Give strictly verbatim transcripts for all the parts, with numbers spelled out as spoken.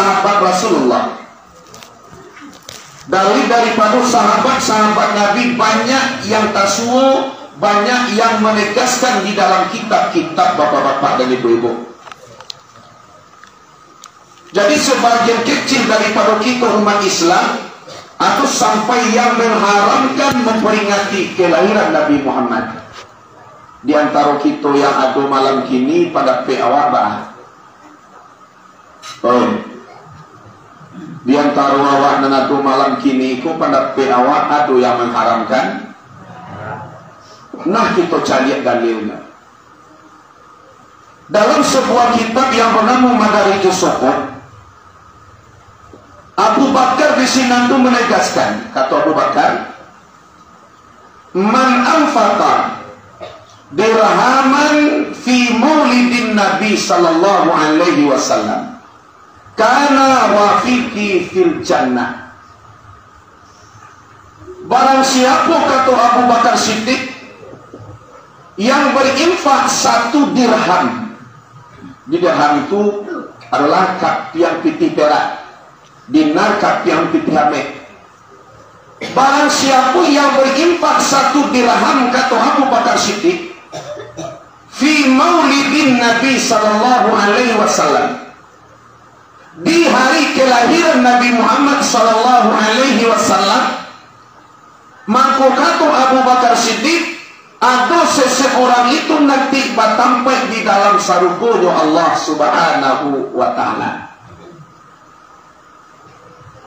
sahabat Rasulullah. Dari, daripado sahabat-sahabat Nabi, banyak yang tasuo, banyak yang manegaskan di dalam kitab-kitab, bapak-bapak dan ibu-ibu. Jadi, sebagian kecil daripado kito umat Islam, atau sampai yang mengharamkan memperingati kelahiran Nabi Muhammad. Di antaro kito yang ado malam kini, pandapek awak baa? Oh. Di antaro awak nan ado malam kini ko, pandapek awak ado yang mengharamkan? Nah, kito caliak dalilnyo. Dalam sebuah kitab yang bernamo Madarijus Su'ud, Abu Bakar di sinan tu menegaskan, kato Abu Bakar, "Man anfaqa dirhaman fi maulidin Nabi sallallahu alaihi wasallam, kana rafiqi fil jannah." Barang siapo, kato Abu Bakar Siddiq, yang berinfak satu dirham, di dirham itu adalah kapiang pitih perak, dinar kapiang pitih amek. Barang siapo yang berinfak satu dirham, kato Abu Bakar Siddiq, fi maulidin Nabi sallallahu alaihi wasallam, di hari kelahiran Nabi Muhammad sallallahu alaihi wasallam, mangko kato Abu Bakar Siddiq, ado seseorang itu nanti batampaik di dalam sarugonyo Allah Subhanahu wa Ta'ala.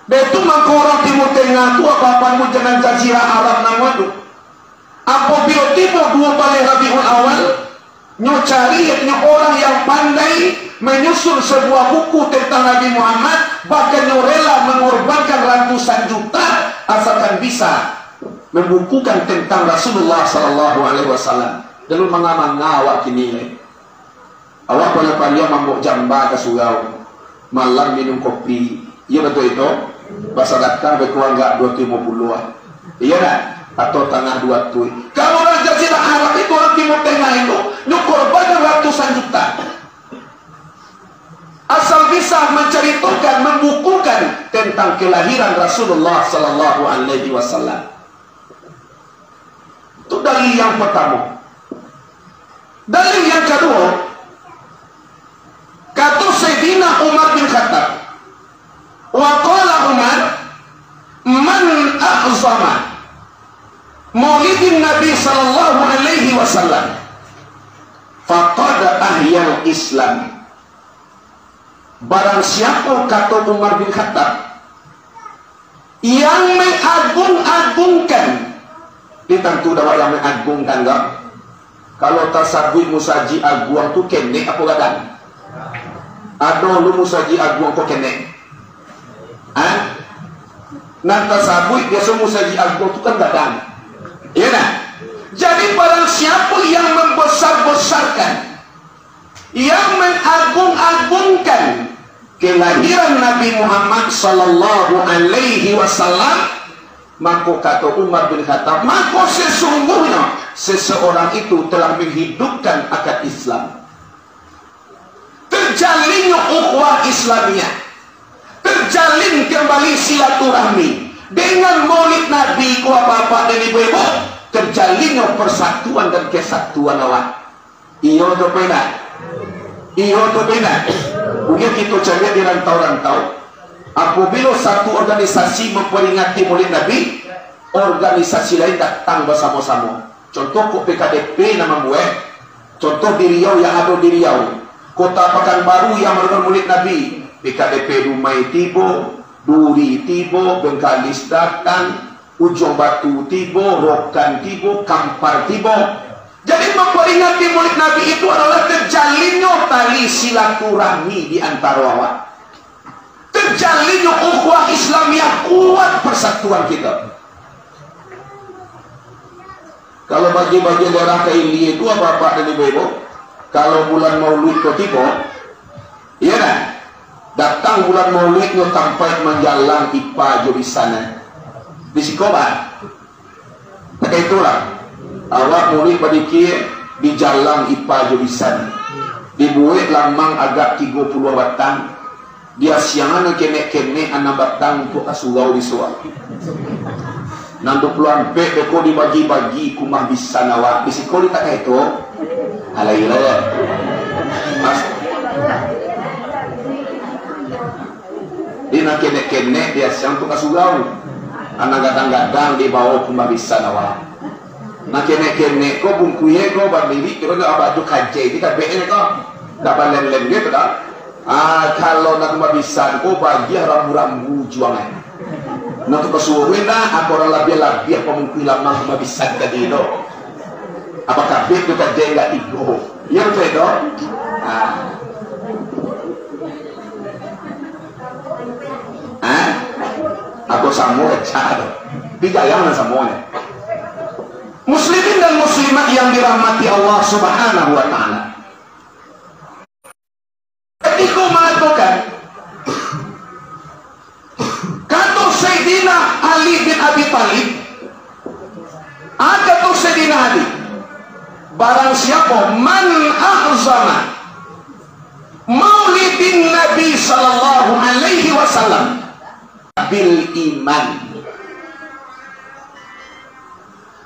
Dek itu mangko urang Timur Tengah tu, apo-apo mu jangan Jazirah Arab namo tu. Apabila tibo duo baleh Rabiul Awal, nyo cari nyo orang yang pandai manyusun sebuah buku tentang Nabi Muhammad, bahkan nyo rela mengorbankan ratusan juta, asalkan bisa membukukan tentang Rasulullah sallallahu alaihi wasallam. Lalu manga-manga awak kini, eh? Awak paliang-paliang mambuek jamba ka surau, malam minum kopi. Iyo, batua itu? Basadakah bakurang agak duo ratuih limo puluah lah. Iyo ndak? Atau tangah duo ratuih. Kalau urang Jazirah Arab itu, urang Timur Tengah itu, nyo korban ratusan juta. Asal bisa mancaritokan, mambukukan tentang kelahiran Rasulullah sallallahu alaihi wasallam. Itu dalil yang pertama. Dalil yang kedua, kato Sayyidina Umar bin Khattab, wa qala Umar, "Man a'zama maulidin Nabi sallallahu alaihi wasallam, faqad ahyal Islam." Barang siapo, kato Umar bin Khattab, yang mengagung-agungkan, di tantu dawa yang mangagungkan, kan? Kalau tasabuik musajik aguang tu kenek apo gadang? Ado lu musajik aguang ko kenek? Ha? Nan tasabuik biaso musajik aguang tu kan gadang. Iyo ndak? Jadi, barang siapo yang membesar-besarkan, yang mengagung-agungkan kelahiran Nabi Muhammad sallallahu alaihi wasallam, mako kato Umar bin Khattab, mako sesungguhnya seseorang itu telah menghidupkan akad Islam. Terjalinnyo ukhuwah Islamiyah, terjalin kembali silaturahmi dengan Maulid Nabi ko, bapak dan ibu-ibu, terjalinnyo persatuan dan kesatuan awak. Iyo tu bana. Iyo tu bana. Buliah kito caliak di rantau-rantau. Apabila satu organisasi memperingati Maulid Nabi, organisasi lain datang basamo-samo. Contoh ko P K D P nan mambuek. Contoh di Riau yang ado di Riau. Kota Pakanbaru yang marukan Maulid Nabi. P K D P Dumai tibo, Duri tibo, Bengkalis datang, Ujuang Batu tibo, Rokan tibo, Kampar tibo. Jadi, memperingati Maulid Nabi itu adalah terjalinnyo tali silaturahmi di antaro awak. Terjalinnyo ukhuwah Islamiyah, kuat persatuan kita. Kalau bagi-bagi daerah ka ilia tu, bapak dan ibu-ibu, kalau bulan Maulid ko tibo, iyo ndak? Datang bulan Maulid nyo tampek manjalang ipa jo bisan, eh. Di siko, bah. Mako itulah, awak Maulid badikir dijalang ipa jo bisan. Dibuek lamang agak tigo puluah batang. Di asiangan nan kenek-kenek anam batang untuak ka surau bisuak. Nan duo puluah ampek beko dibagi-bagi kumah bisan awak. Di siko letak ka itu. Alai lah ya. Mas. Di nan kenek-kenek di asiangan untuak ka surau. Anam gadang-gadang dibawa kumah bisan awak. Nan kenek-kenek ko bungkuihnyo ko balirik, kiro ndak baju kajai di kabeknyo ko. Ndak balem-lem gitu dah. Ah, kalau nak kumah bisan ko bagiah rambu-rambu juangan. Nak tu kasuruh nah, apa urang labiah-labiah pamungkuih lamang kumah bisan tadi tu. Apa kabek tu kajai ndak tigo. Iya betul tu? Ah. Ah? Apa samo kacau tu? Tapi jarang lah samonyo. Muslimin dan muslimat yang dirahmati Allah Subhanahu wa Ta'ala. Ketika mengatakan, kata Sayyidina Ali bin Abi Thalib, ah, kata Sayyidina Ali, barang siapa man ahzama maulidin Nabi sallallahu alaihi wasallam bil iman.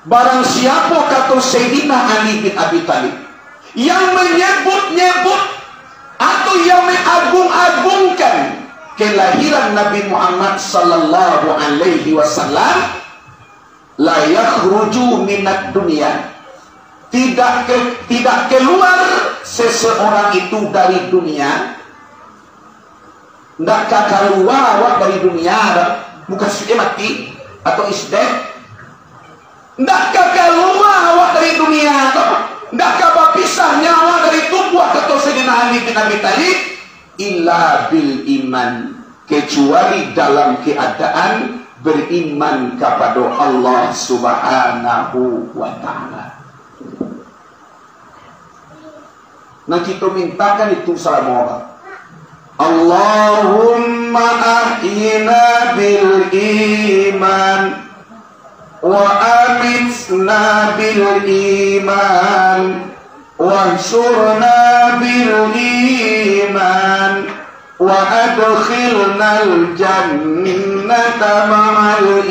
Barang siapa, kata Sayyidina Ali bin Abi Thalib, yang menyebut-nyebut atau yang mengagung-agungkan kelahiran Nabi Muhammad sallallahu alaihi wasallam, la yakhruju minad dunya. Tidak ke, tidak keluar seseorang itu dari dunia. Ndak ka kalua awak dari dunia, dah. Bukan sudah mati atau is dead. Ndak ka kalua awak dari dunia tu. Ndak ka bapisah nyawa dari tubuah, kata Sayyidina Ali bin Abi Thalib, illa bil iman, kecuali dalam keadaan beriman kapado Allah Subhanahu wa Ta'ala. Nah, kita mintakan itu salamo Allah. Allahumma ahyina bil iman, wa amitna bil iman, wa syurna bil iman, wa adkhilnal jannata ma'al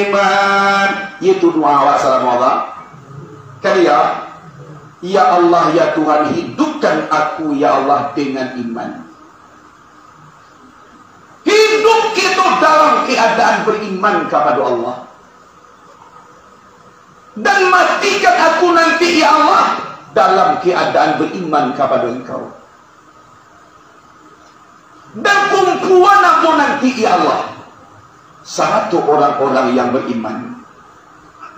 iman. Itu doa awak salamo Allah. Kan ya? Ya Allah, ya Tuhan, hidupkan aku, ya Allah, dengan iman. Hidup kita dalam keadaan beriman kepada Allah. Dan matikan aku nanti, ya Allah, dalam keadaan beriman kepada Engkau. Dan kumpuan ambo nanti, ya Allah, sarato orang-orang yang beriman.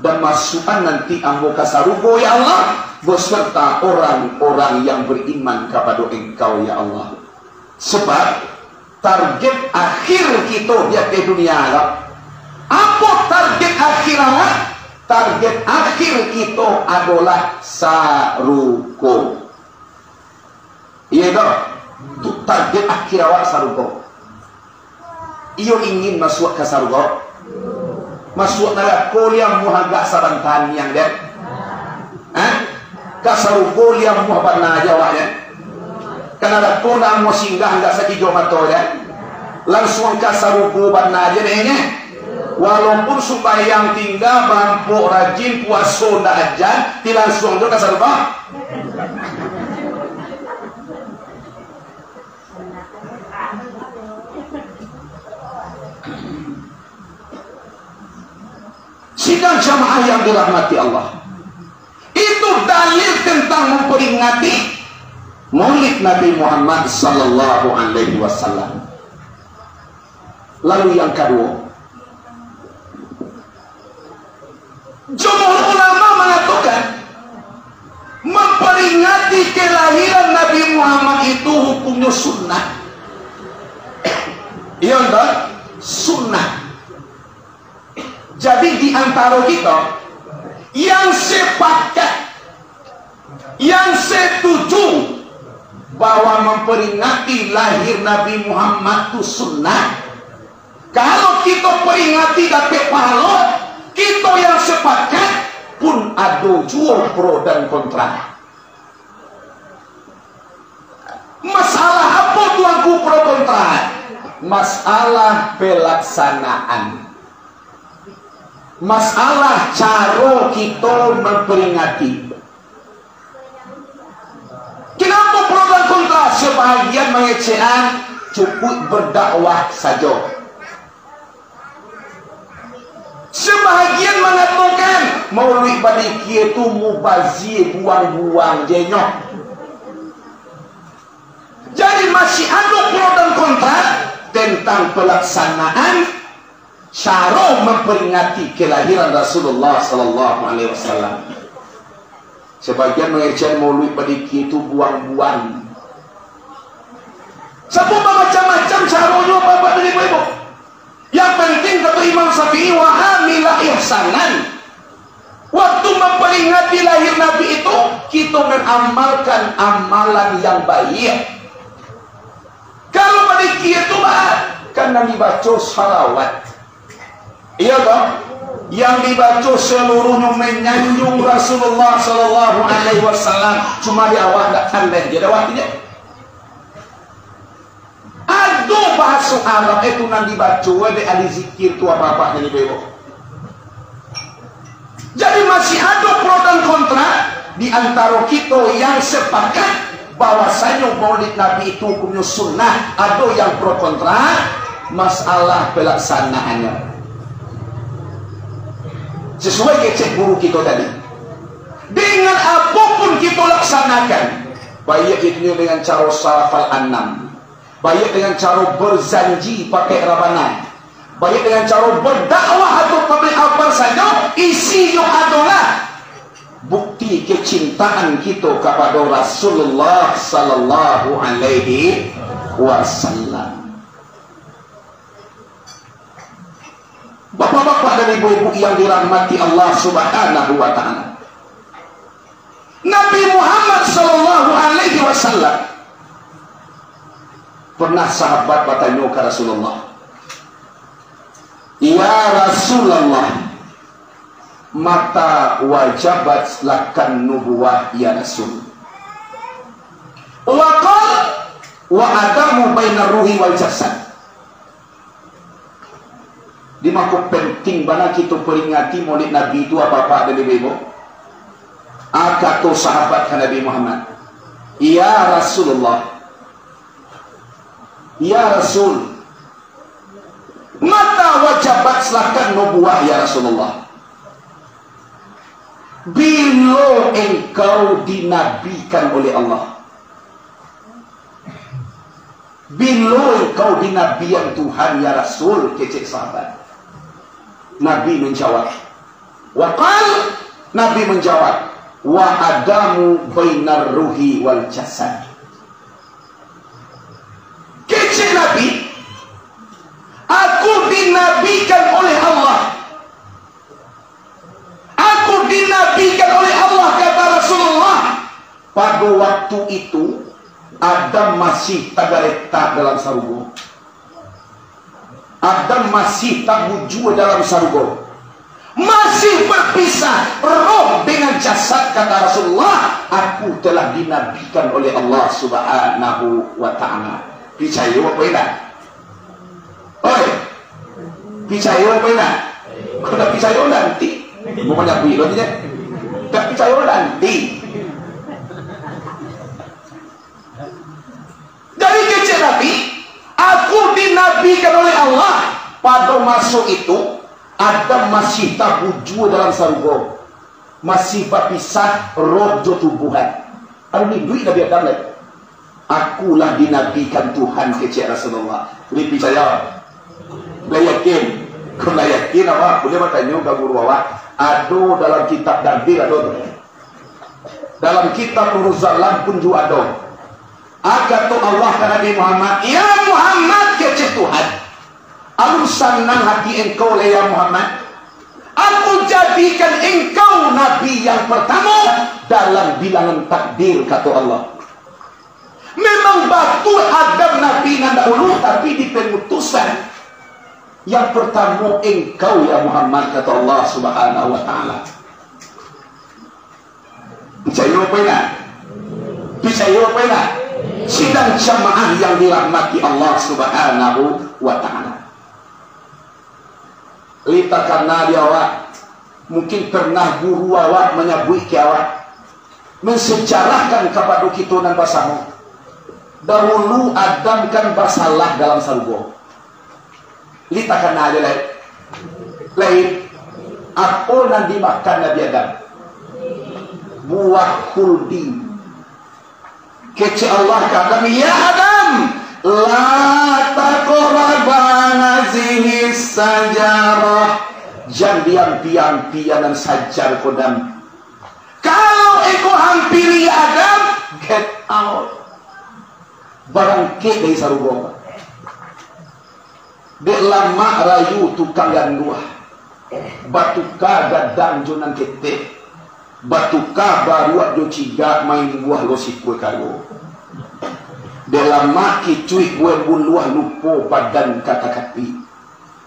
Dan masukan nanti ambo ka sarugo, ya Allah, beserta orang-orang yang beriman kapado Engkau, ya Allah. Sebab target akhir kito di ateh dunia ko, apo target akhir awak? Target akhir kito adolah sarugo. Iyo tu, tu target akhir awak sarugo. Iyo ingin masuak ka sarugo? Masuak narako liang muah agak sabanta niang den? Hah? Ka sarugo liang muah bana aja awak den? Ka narako nak muah singgah agak sakijo mato den? Lansuang ka sarugo bana aja den, eh? Walaupun sumbayang tingga, bampok rajin, puaso ndak ajan, ti lansuang jo ka sarugo. Sidang jamaah yang dirahmati Allah, itu dalil tentang memperingati Maulid Nabi Muhammad sallallahu alaihi wasallam. Lalu yang kedua, jumhur ulama mengatakan, memperingati kelahiran Nabi Muhammad itu hukumnya sunnah. Iya, entah? Sunnah. Jadi, di antara kita yang sepakat, yang setuju bahwa memperingati lahir Nabi Muhammad tu sunnah, kalau kita peringati dapek pahalo, kita yang sepakat pun ado juo pro dan kontra. Masalah apo tu Angku pro kontra? Masalah pelaksanaan. Masalah caro kito mamperingati. Kinapo pro dan kontra? Sabahagian mangecekan, cukuik berdakwah sajo. Sabahagian mangatokan, mauluik badikia tu mubazia, buang-buang je nyo. Jadi, masih ado pro dan kontra tentang pelaksanaan caro mamperingati kelahiran Rasulullah sallallahu alaihi wasallam. Sabagian mangecekan mauluik badikia tu buang-buang. Sabab bamacam-macam caronyo, Bapak dan Ibu-ibu. Yang penting, kata Imam Syafi'i, "Wa amila ihsanan." Waktu mamperingati lahir Nabi itu, kito mengamalkan amalan yang baik. Kalau badikia tu, bah, kan nan dibaco salawat. Iyo toh? Yang dibaco saluruhnyo manyanjung Rasulullah sallallahu alaihi wasallam. Cuma di awak ndak taleh je dah waktunyo. Ado bahaso Arab itu nan dibaco dek ahli zikir tu, apak-apak nan dibawa. Jadi, masih ado pro dan kontra di antaro kito yang sepakat bahwasanyo Maulid Nabi itu hukumnyo sunnah. Ado yang pro kontra masalah pelaksanaannyo. Sesuai kecek guru kito tadi, dengan apopun kito laksanakan, baiak itu dengan caro salafal anam, baiak dengan caro berjanji pakai rabana, baiak dengan caro berdakwah atau pabrik apa sajo, isinyo adolah bukti kecintaan kito kapado Rasulullah sallallahu alaihi wasallam. Bapak-bapak dan ibu-ibu yang dirahmati Allah Subhanahu wa Ta'ala, Nabi Muhammad sallallahu alaihi wasallam, pernah sahabat batanyo ka Rasulullah, "Ya Rasulullah, mata wajabat lakan nubuwah, ya Rasul?" Wa qal, "Wa adamu bainar ruhi wal jasad." Di mako penting bana kito peringati Maulid Nabi tu, apak-apak dan ibu-ibu. Kato sahabat ka Nabi Muhammad, "Ya Rasulullah, ya Rasul, mata wajabat lakan nubuwah, ya Rasulullah?" Bilo engkau dinabikan oleh Allah? Bilo engkau dinabian Tuhan, ya Rasul? Kecek sahabat. Nabi manjawab, wa qal, Nabi manjawab, "Wa adamu bainar ruhi wal jasad." Kecek Nabi, "Aku dinabikan oleh Allah. Aku dinabikan oleh Allah," kata Rasulullah. Pado waktu itu, Adam masih tagaletak dalam sarugo. Adam masih tabujua dalam sarugo. Masih bapisah roh dengan jasad, kata Rasulullah, "Aku telah dinabikan oleh Allah Subhanahu wa Ta'ala." Picayo apo indak? Oi, picayo apo indak? Kalau tak picayo, nanti. Mau banyak duit lagi, ya? Tak picayo, nanti. Jadi kecek Nabi, "Aku dinabikan oleh Allah." Pado maso itu, Adam masih tabujua dalam sarugo. Masih bapisah roh jo tubuhan. Anu ni duit Nabi Adam lai. "Aku lah dinabikan Tuhan," kecek Rasulullah. Boleh picayo? Boleh yakin? Kalau lah yakin, awak boleh batanyo ka guru awak. Ado dalam kitab Dalil, ado tu. Dalam kitab Nuruz Zalam pun juo ado. Kato Allah ka Nabi Muhammad, "Ya Muhammad," kecek Tuhan, "alun sanang hati engkau lai, ya Muhammad? Aku jadikan engkau nabi yang pertamo dalam bilangan takdir," kato Allah. Memang batua Adam nabi nan dahulu, tapi di pengutusan yang pertamo engkau, ya Muhammad, kato Allah Subhanahu wa Ta'ala. Picayo apo indak? Picayo apo indak? Sidang jamaah yang dirahmati Allah Subhanahu wa Ta'ala. Lai takana di awak, mungkin pernah guru awak manyabuik ka awak, mensejarahkan kapado kito nan basamo. Dahulu Adam kan basalah dalam sarugo. Lai takana jo lai. Lai, apo nan dimakan Nabi Adam? Buah khuldi. Kecek Allah ka Adam, "Ya Adam, la taqraba hazihi sajarah." Jan diampi-ampi nan sajar ko, Adam. Kalau engkau hampiri Adam, get out. Barangkek dari sarugo. Dek lamak rayu tukang ganduah, batuka gadang jo nan ketek, batuka baruak jo cigak, main buah lo sikua karo. Dek lamak kicuik buah buluah, lupo badan katakati.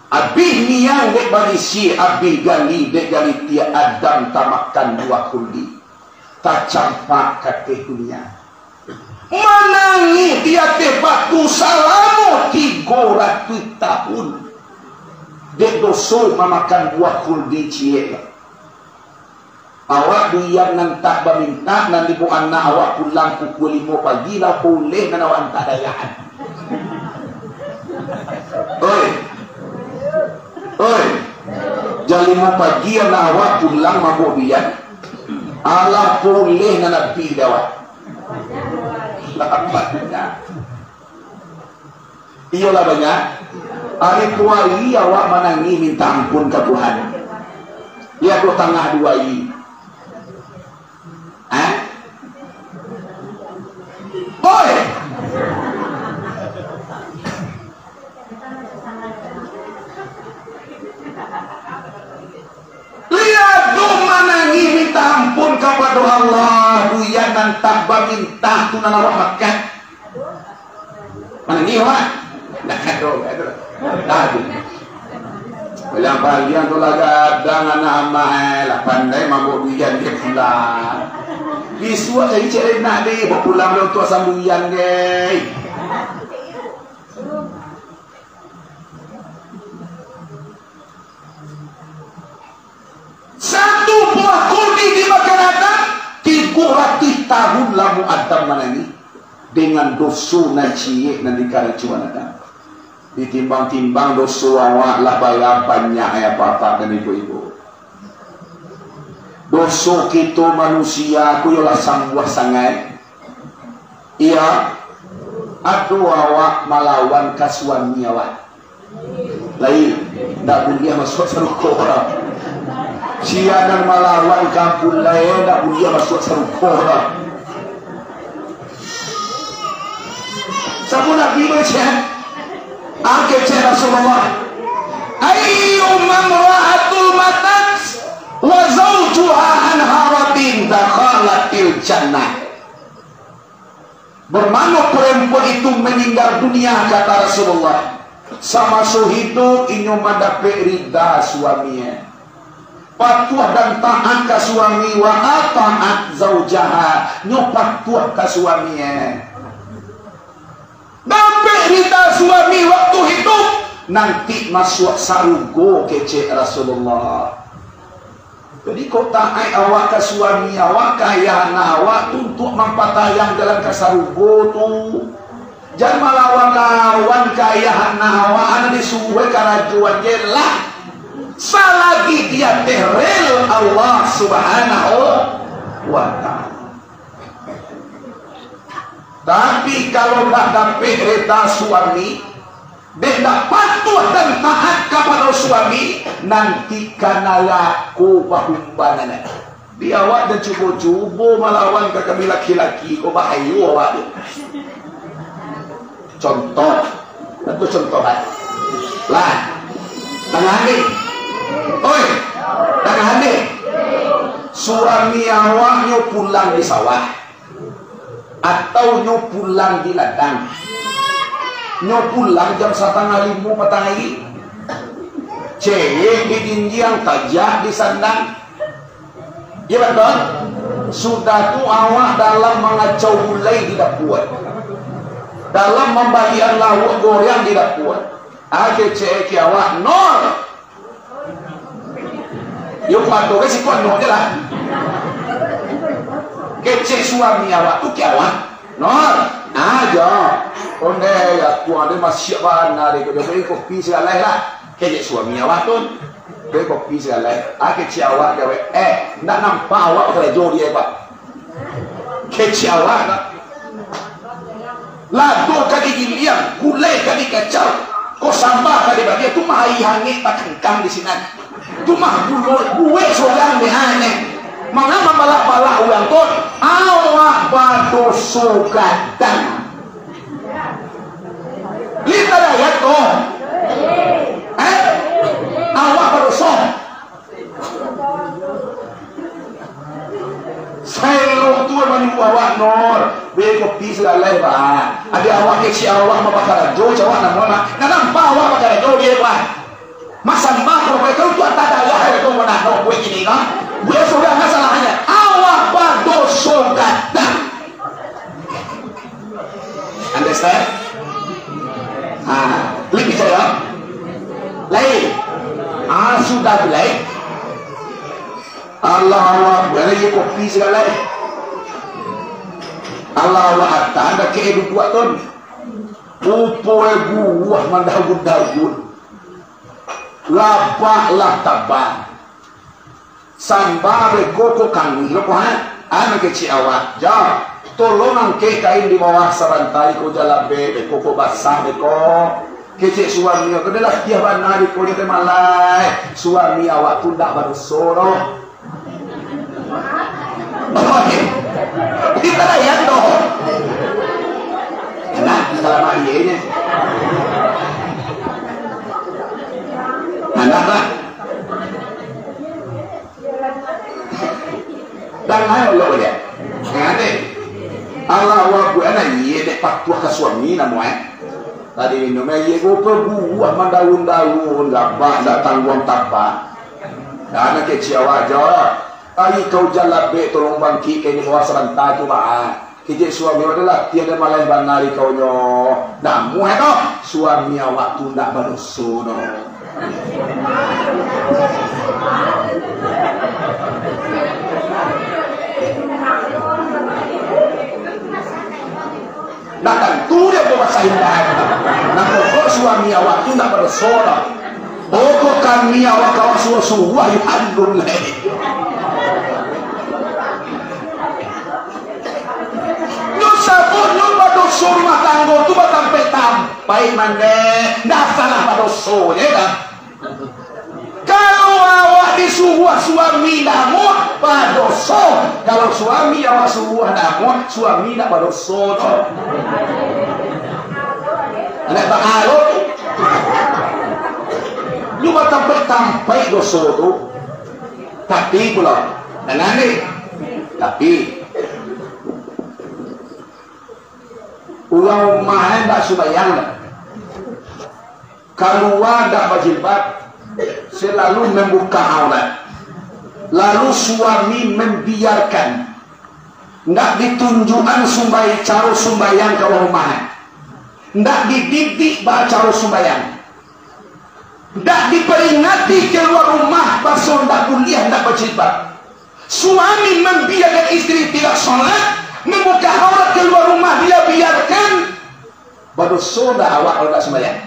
Abih niang dek barisi, abih gali dek galitiak, Adam tamakan buah khuldi. Tacampak ka ateh dunia. Manangih di ateh batu salamo tigo ratuih tahun. Dek doso mamakan buah khuldi ciek. Awak duyan nan tak bamintak, nan dibaok anak awak pulang pukua limo pagi, lah boleh nan awak antak dayahan. Oi. Oi. Jam limo pagi anak awak pulang mabok duyan. Alah pulih nan abih dek awak. Lah banyak. Iyolah banyak. Ari tu ari awak manangih minta ampun ka Tuhan. Di ateh tangah duo ari. Hah? Oi! Liak tu manangih minta ampun kapado Allah, duyan nan tak bamintak tu nan awak makan. Manangih awak? Nah, aduh, aduh. Aduh. Paliang-paliang tu lah gadang anak amah, eh, lah pandai mambao duyan ke pulang. Bisuak cari cek nak deh, bapulang dek tuak sambuyan deh. Satu buah kurdi dimakan Adam, tigo ratuih tahun lamo Adam manangih, dengan doso nan ciek nan dikarajoan Adam. Ditimbang-timbang doso awak lah bara banyak, eh, apak-apak dan ibu-ibu. Doso kito manusia ko yolah sambuah sangaik. Iya, ado awak malawan ka suami awak. Lai, ndak buliah masuak sarugo. Sia nan malawan ka ampun lai, ndak buliah masuak sarugo. Samo Nabi baco, ah, kecek Rasulullah, "Ayyuma imra'atin matat wa zawjuha anha radin dakhalatil jannah." Bamano perempuan itu maninggal dunia, kata Rasulullah, samaso hiduik inyo mandapek rida suaminyo, patuah dan taat ka suami, wa ata'at zaujaha, nyo patuah ka suaminyo. Dapek rida suami waktu hiduik, nanti masuak sarugo, kecek Rasulullah. Jadi, kok taat awak ka suami awak, ka ayah anak awak tu, untuak mampatayang jalan ka sarugo tu. Jan malawan-lawan ka ayah anak awak, anak disuruah karajoan je lah. Salagi di ateh rel Allah Subhanahu wa Ta'ala. Tapi, kalau ndak dapek rida suami, dek ndak patuah dan taat kapado suami, nanti ka narako bahumbanan. Di awak jan cubo-cubo malawan ka kami laki-laki ko, bahayo awak tu. Contoh, tantu contoh, kan? Lah, tangah hari. Oi, tangah hari. Suami awaknyo pulang di sawah. Atau nyo pulang di ladang. Nyo pulang jam satangah limo patang ari. Cewek dijinjiang, tajak disandang. Iyo, betul? Sudah tu awak dalam mangacau gulai di dapua. Dalam pambalian lauak goreng di dapua, ah, kecek awak, "Nol." Yo, kuato ka siko, "Nol" je lah. Kecek suami awak tu ka awak, "Nol." "Ah, jo." Ondeh, yo, kuato masiak bana dek ko, jo kopi sagaleh lah. Kecek suami awak tu, "Beko kopi sagaleh." Ah, kecek awak, "Eh, ndak nampak awak karajo di e, Pak?" Kecek awak, Pak. Lado ka digiliang, gulai ka dikacau, ko samba ka dibagian, tu mah aia hangek takangkang di sinan. Tu mah buek, buek sorang di aneh. Manga mambalak-balak urang tu, awak badoso gadang. Lintah dayat ko. Eh? Awak badoso. Saelok tu manyuruah awak, Nol. Beko kopi sagaleh, Pak. Ado awak kecek awak mah bakarajo, cawak namo, Pak. Ndak nampak awak bakarajo, beko, Pak. Masan mah, kalau kau tu atas darah, eh, kau mana nak buek gini, kan? Buek sudah, ndak salahnya. Awak badoso gadang. Understand? Ha, lebih saya. Lain. Ah, sudah tu, lain. Allah, Allah, boleh je kopi segala. Allah, Allah, atas dah ke duduak tu. Pupuk buah mandagun-dagun. Labak lah tabang. Samba beko ko kangih lo ko, ha? Anu kecek awak, Jo, tolong angkek kain di bawah sabantai ko, jalabek beko ko basah beko. Kecek suami ko, "Deh latiah bana di ko, deh malai." Suami awak tu ndak badoso doh. Kita layan doh. Enak, salah mah iye nyo. Anak lah. Dan ayo lo dia. Ngane. Allah wa buana iye dek patuah ka suami namo, eh. Tadi minum, eh, iye ko buah mandaun-daun, labak ndak tangguang tabang. Anak kecek awak, Jo. Ari kau jalabek, tolong bangkik ka ini bawah sabanta tu, Pak. Kecek suami, "Wadah latiah deh malai bana ari kau nyo." Namuah tu, suami awak tu ndak badoso doh. Ndak tantu dia babasahindah. Nah, pokok suami awak tu ndak badoso doh. Pokok kami awak kawan suruah-suruah, yo alun lai. Nyo sabut nyo badoso rumah tanggo tu batampek-tampek mande, ndak salah badoso, ya kan? Kalau awak disuruah suami namuah, badoso. Kalau suami awak suruah namuah, suami ndak badoso doh. Anak bakalo tu. Lu batampek-tampek doso tu. Tapi pulo, dangan ni. Tapi, urang rumah eh, ndak sumbayang lah. Kalua ndak bajilbab, selalu membuka aurat. Lalu suami membiarkan, ndak ditunjukan sumbai-, caro sumbayang ka urang rumah eh. Ndak dididik bacaro sumbayang. Ndak diperingati kalua rumah, baso ndak buliah, ndak bajilbab. Suami membiarkan istri tidak sholat, membuka aurat kalua rumah, dia biarkan. Badoso ndak awak kalau ndak sumbayang?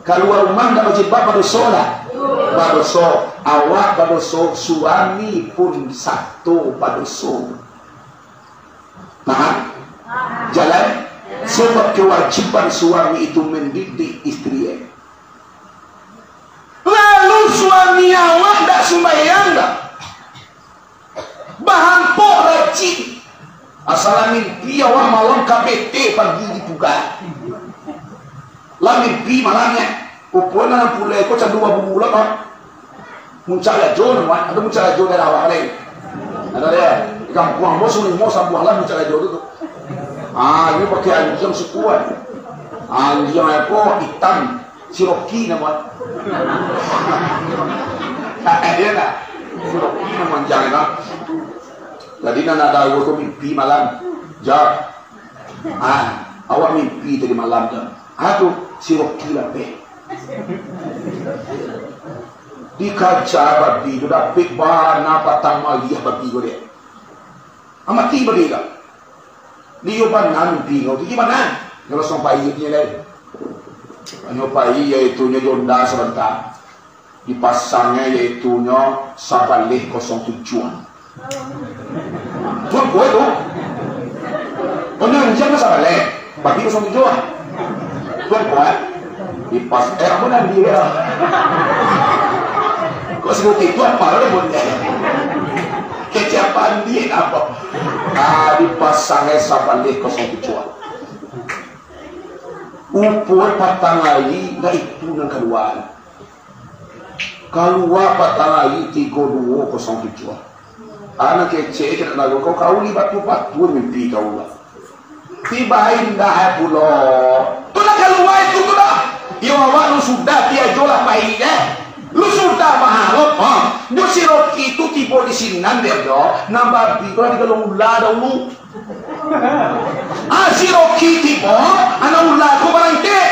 Kalua rumah ndak bajilbab, badoso ndak? Badoso. Awak badoso, suami pun sato badoso. Paham? Jalan? Sebab kewajiban suami itu mendidik istri. Lalu suami awak ndak sumbayang dah. Bahampok racik. Asal mimpi awak malam ka B T pagi di Puga. Lah mimpi malamnyo. Rupanya nan pulai ko candu babulan, Pak. Muncak Rajo namuah, ado Muncak Rajo daerah awak lain. Ado dia. Di kampuang ambo Sungai Limo sabuah lah Muncak Rajo tu, tu. Ah, ini pakai anjiang sukuan. Anjiang apa? Hitam. Si Rocky namuah. Iyo lah. Si Rocky namuah anjiang tu. Jadi nan ado ko mimpi malam. Jawab. Ah. Awak mimpi tadi malam tu. Ah, tu, si Rocky lapeh. Dikaja babi tu, dapek bana patang maliah babi ko dek. Ah, mati babi ko. Liyo bana mimpi kau tu, gimana? Nyo langsung pai nyo lai. Nyo pai, yaitu nyo jonda sabanta. Dipasangnyo, yaitu nyo sabaleh kosong tujuah. Tuan kuat tu. Oh, nyo anjiang sabaleh. Bagi kosong tujuah. Tuan kuat. Dipas-, eh, apa nanti ya? Kok sebut itu apa lah pun? Kecap andi apa? Ah, dipasangnyo sabaleh kosong tujuah. Upua patang ari, ndak itu nan kalua. Kalua patang ari tigo duo kosong tujuah. Anak kecek, kena lalu kau, kau ni batua-batua mimpi kau lah. Tiba indah pulo. Tu lah kalua itu tu lah. Iyo, awak lu sudah, dia jo lah pai, eh. Lu sudah maharap, ha. Nyo si Rocky tu tibo di sinan dia jo. Nan babi tu lah digalo ular dahulu. Ah, si Rocky tibo, anak ular tu barangkek.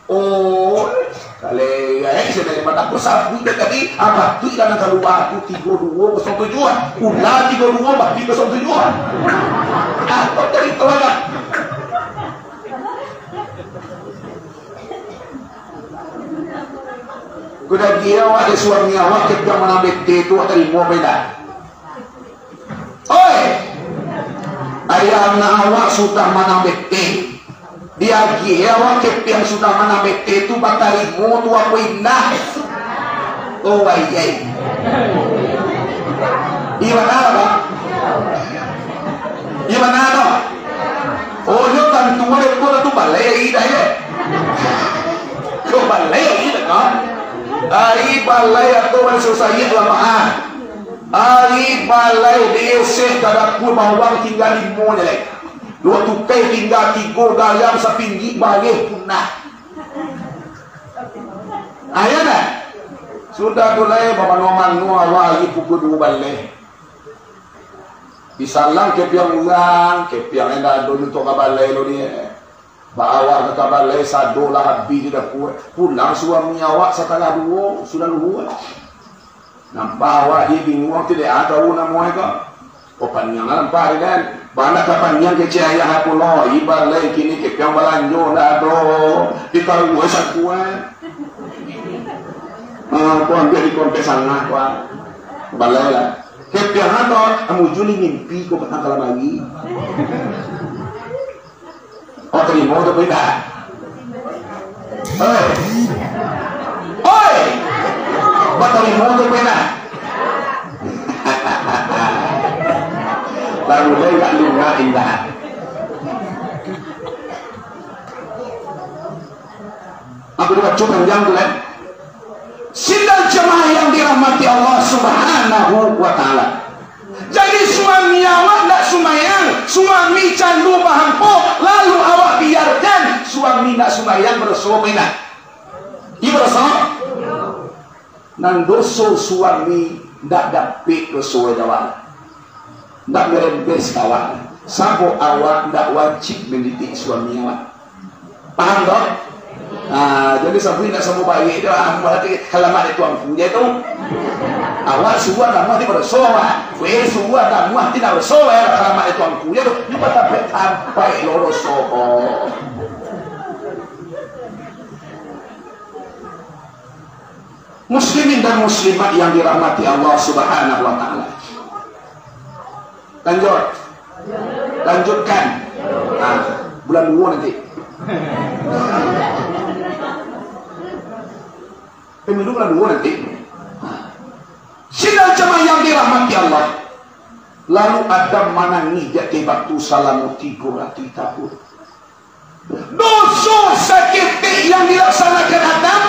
Oh, kalera, eh, sebenarnya mata aku sabu tu tadi, apa tu ikan kalua tu tigo duo kosong tujuah, ular tigo duo, babi kosong tujuah. Apa tadi tu lah? Kuda dia awak, dia suami awak, kepiang manang bete tu, awak tarimo apa indak? Oi! Ayah anak awak sudah manang bete. Diagiah awak kepiang sudah manang bete tu, batarimo tu apo indak? Oh, ayai. Iyo bana, Bang? Iyo bana, no? Oh, nyo tantu dek ko tu balai dah, yo. Ko balai dah, kan? Ari balai atau manusia sayik lah, Mak, ah. Ari balai diisek ka dapua bawang tingga limo je lai. Duo tukai tingga tigo, gayam sapinggi, baleh punah. Ayo dah. Sudah tu lai, bamano-mano awak ari pukua duo baleh. Disalang kepiang urang, kepiang indak ado untuak ka balai lo dia. Baawak ka balai, sado lah abih di dapua. Pulang suami awak satangah duo, sudah luhua. Nampak awak dia bingung, tidak tahu namo ko. Oh, paniang lah nampak dia kan. Bana ka paniang kecek ayah pulo, di balai kini kepiang balanjo ndak ado. Ditaruah sakuan. Ah, ko ambiak di kontek sana, ko. Balai lah. Kepiang ado, amujuli mimpi ko patang kalam ari. Oh, tarimo tu pina. Oi. Oi. Batarimo tu pina. Lalu lai gak lungak indah. Aku dibaco panjang tu, kan? Sidang jamaah yang dirahmati Allah Subhanahu wa Ta'ala. Jadi, suami awak ndak sumayang, suami candu bahampo, lalu awak biarkan suami ndak sumayang, badoso apo indak? Iyo, badoso. Nan doso suami ndak dapek doso awak. Ndak merembes awak. Sabab awak ndak wajib mandidik suami awak. Paham, toh? Ah, jadi sabuik ndak samo baik tu, ah, berarti halaman itu angku je tu. Awak suruah kamu hati berdoso, awak. Weh, suruah kamu hati nak berdoso, eh, halaman itu angku je tu. Cuma sampai, sampai lo doso, oh. Muslimin dan muslimat yang dirahmati Allah Subhanahu wa Ta'ala. Lanjut. Lanjutkan. Nah, bulan dua nanti. Pemilu bulan dua nanti. Sidang jamaah yang dirahmati Allah. Lalu Adam manangih di ateh batu salamo tigo ratuih tahun. Doso saketek yang dilaksanakan Adam,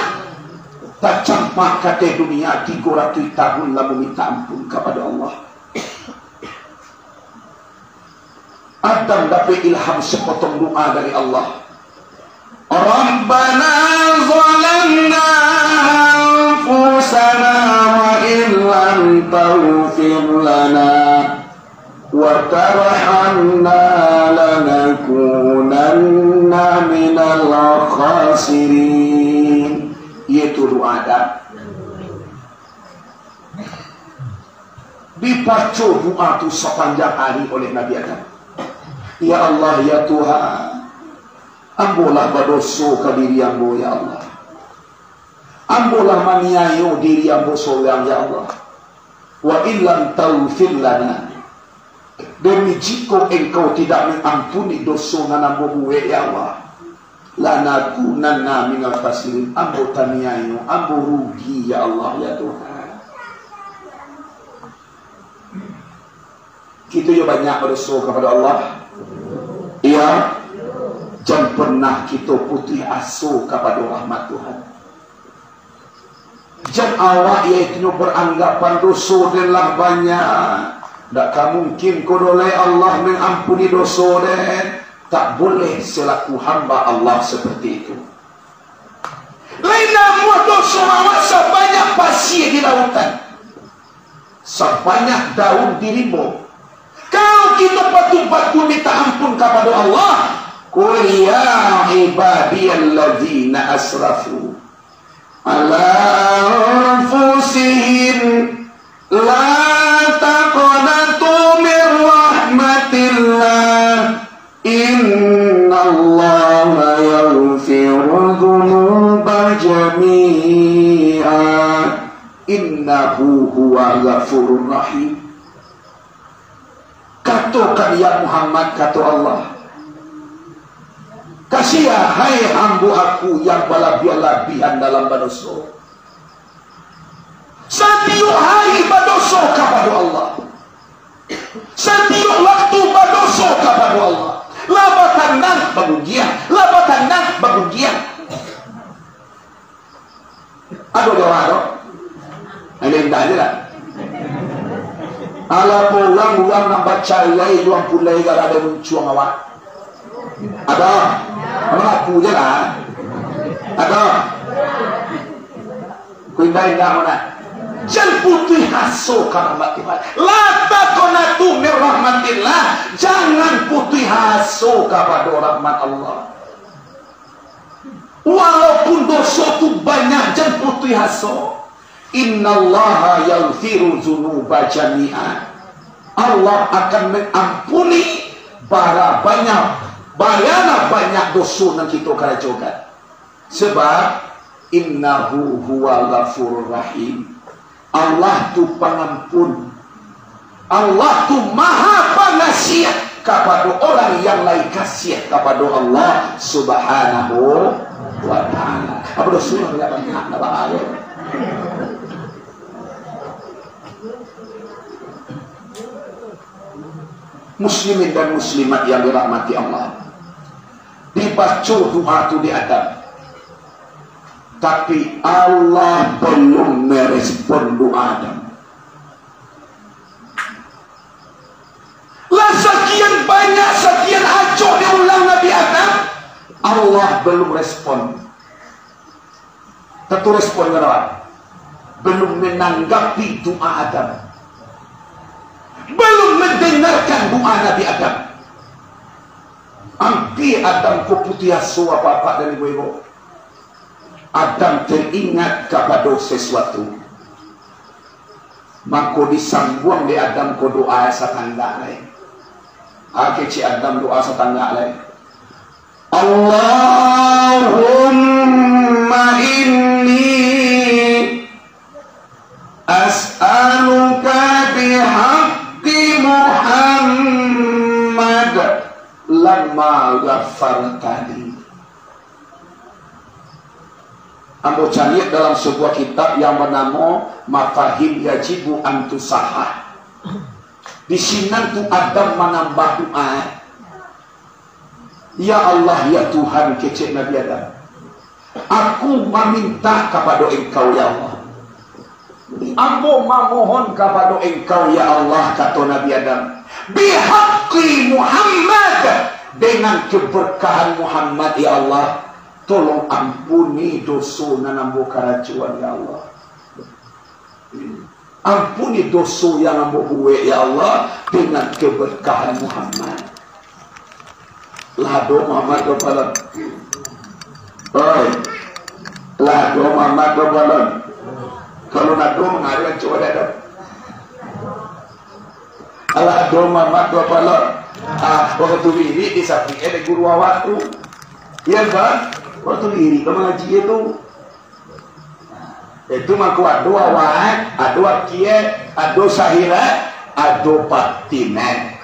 tacampak ka ateh dunia tigo ratuih tahun lalu minta ampun kapada Allah. Adam dapek ilham sepotong doa dari Allah. Rabbana zalamna anfusana wa illam taghfir lana wa tarhamna lanakunanna Sirin, yaitu doa Adam. Dibaco doa tu sapanjang ari oleh Nabi Adam. Ya Allah, ya Tuhan, ambo lah badoso ka diri ambo, ya Allah. Ambo lah maniayo diri ambo sorang, ya Allah. Wa illam taghfir lana, demi jikok Engkau tidak mangampuni doso nan ambo buwek, ya Allah, lanakunanna minal khasirin, ambo taniayo, ambo rugi, ya Allah, ya Tuhan. Kito yo banyak badoso kapado Allah. Iyo, jan pernah kito putuih aso kapado rahmat Tuhan. Jan awak, yaitu nyo, beranggapan doso den lah banyak. Ndak ka mungkin ko doh lai Allah mangampuni doso den. Tak boleh selaku hamba Allah seperti itu. Lai namuah doso awak sabanyak pasia di lautan, sabanyak daun di rimbo. Kalau kito batul-batul minta ampun kapado Allah, "Qul ya ibadiyalladzina asrafu ala anfusihim la taqnatu min rahmatillah, innallaha yaghfiru dzunuba jami'a, innahu huwa ghafurur rahim." Katokan, ya Muhammad, kato Allah, "Kasiah, hai hambo Aku yang balabiah-labiahan dalam badoso." Satiok hari badoso kapado Allah. Satiok waktu badoso kapado Allah. Lah batanang bagunjiang, lah batanang bagunjiang. Ado jawab tu? Ada indah je lah. Alah pulang urang nan bacarai juang pulai gara-gara muncuang awak. Ado? Mangaku je lah. Ado? Ku indah-indah mana? Jan putuih aso ka rahmat Tuhan. La taqnatu min rahmatillah. Jangan putuih aso kapado rahmat Allah. Walaupun doso tu banyak, jan putuih aso. Innallaha yaghfiru dzunuba jami'a. Allah akan mangampuni bara banyak, barana banyak doso nan kito karajokan. Sabab, innahu huwal ghafurur rahim. Allah tu pangampun. Allah tu Maha Pangasiah kapado urang yang lai kasiah kapado Allah Subhanahu wa Ta'ala. Apa dosa yang banyak, nak bahaya. Muslimin dan muslimat yang dirahmati Allah, dibaco doa tu di Adam. Tapi, Allah balum marespon doa Adam. Lah sakian banyak, sakian acok diulang Nabi Adam, Allah balum respon. Tantu respon ka doa. Balum mananggapi doa Adam. Balum mandangarkan doa Nabi Adam. Ampia Adam ko putuih aso, apak-apak dan ibu-ibu. Adam taringat kapado sasuatu. Mako disambuang dek Adam ko doa satangga lai. A, kecek Adam doa satangga lai. Allahumma inni as'aluka bihaqqi Muhammad lama ghafartani. Ambo caliak dalam sabuah kitab yang banamo Mafahim Yajibu Antusahah. Di sinan tu Adam manambah doa. Ya Allah, ya Tuhan, kecek Nabi Adam, aku maminta kapado Engkau, ya Allah. Ambo mamohon kapado Engkau, ya Allah, kato Nabi Adam, bihaqqi Muhammad, dengan keberkahan Muhammad, ya Allah, tolong ampuni doso nan ambo karajoan, ya Allah. Ampuni doso yang ambo buek, ya Allah, dengan keberkahan Muhammad. Lah ado Muhammad tu, apalah. Oi, lah ado Muhammad babalon. Kalau nado mangaruah coba dah ado. Alah ado Muhammad babalon. Ah, wakatu wirid di samping ada guru awak tu. Iya kan? Wakatu wirid ka mangaji tu. Itu mangko ado awak, ado akie, ado sahira, ado patinan.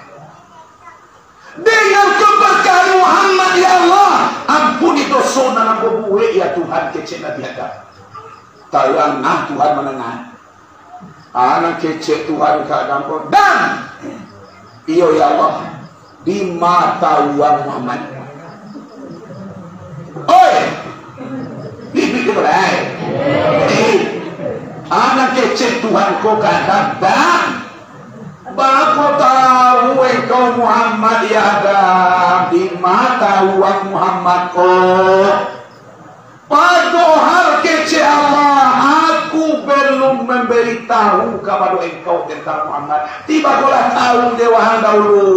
Dengan keberkahan Muhammad, ya Allah, ampuni doso nan ambo buek, ya Tuhan, kecek Nabi Adam. Tarangah Tuhan mandanga. Anak kecek Tuhan ka Adam ko, "Adam!" "Iyo, ya Allah." "Dima tawuang Muhammad?" "Oi! Bibik tu balai." Anak kecek Tuhan ko ka Adam, "Adam!" "Baa kok tawu engkau Muhammad, ya Adam?" "Dima tawuang Muhammad ko?" "Padohal kecek Allah, aku belum mambaritahu kapado engkau tantang Muhammad. Tibo ko lah tawu dek waang dahulu."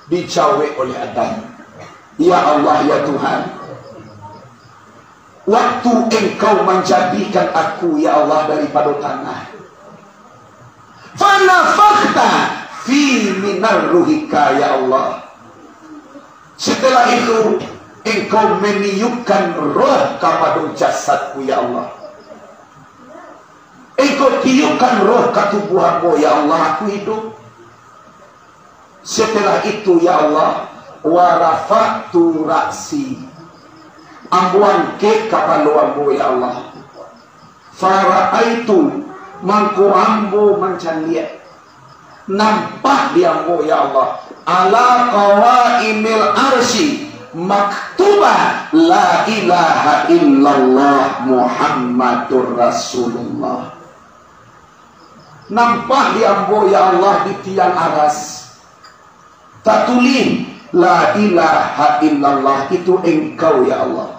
Dijawek oleh Adam, "Ya Allah, ya Tuhan, waktu Engkau manjadikan aku, ya Allah, daripado tanah, fanafakhta fi minar ruhika, ya Allah, setelah itu Engkau meniupkan roh kapado jasadku, ya Allah. Engkau tiupkan roh ka tubuah ambo, ya Allah, aku hidup. Setelah itu, ya Allah, warafa'tu ra'si, ambo angkek kapalo ambo, ya Allah. Fara'aitu, mangko ambo mancaliak, nampak di ambo, ya Allah, ala qawaimil arsy maktuba la ilaha illallah Muhammadur Rasulullah." Nampak di ambo, ya Allah, di tiang aras tatulih, "La ilaha illallah, itu Engkau, ya Allah."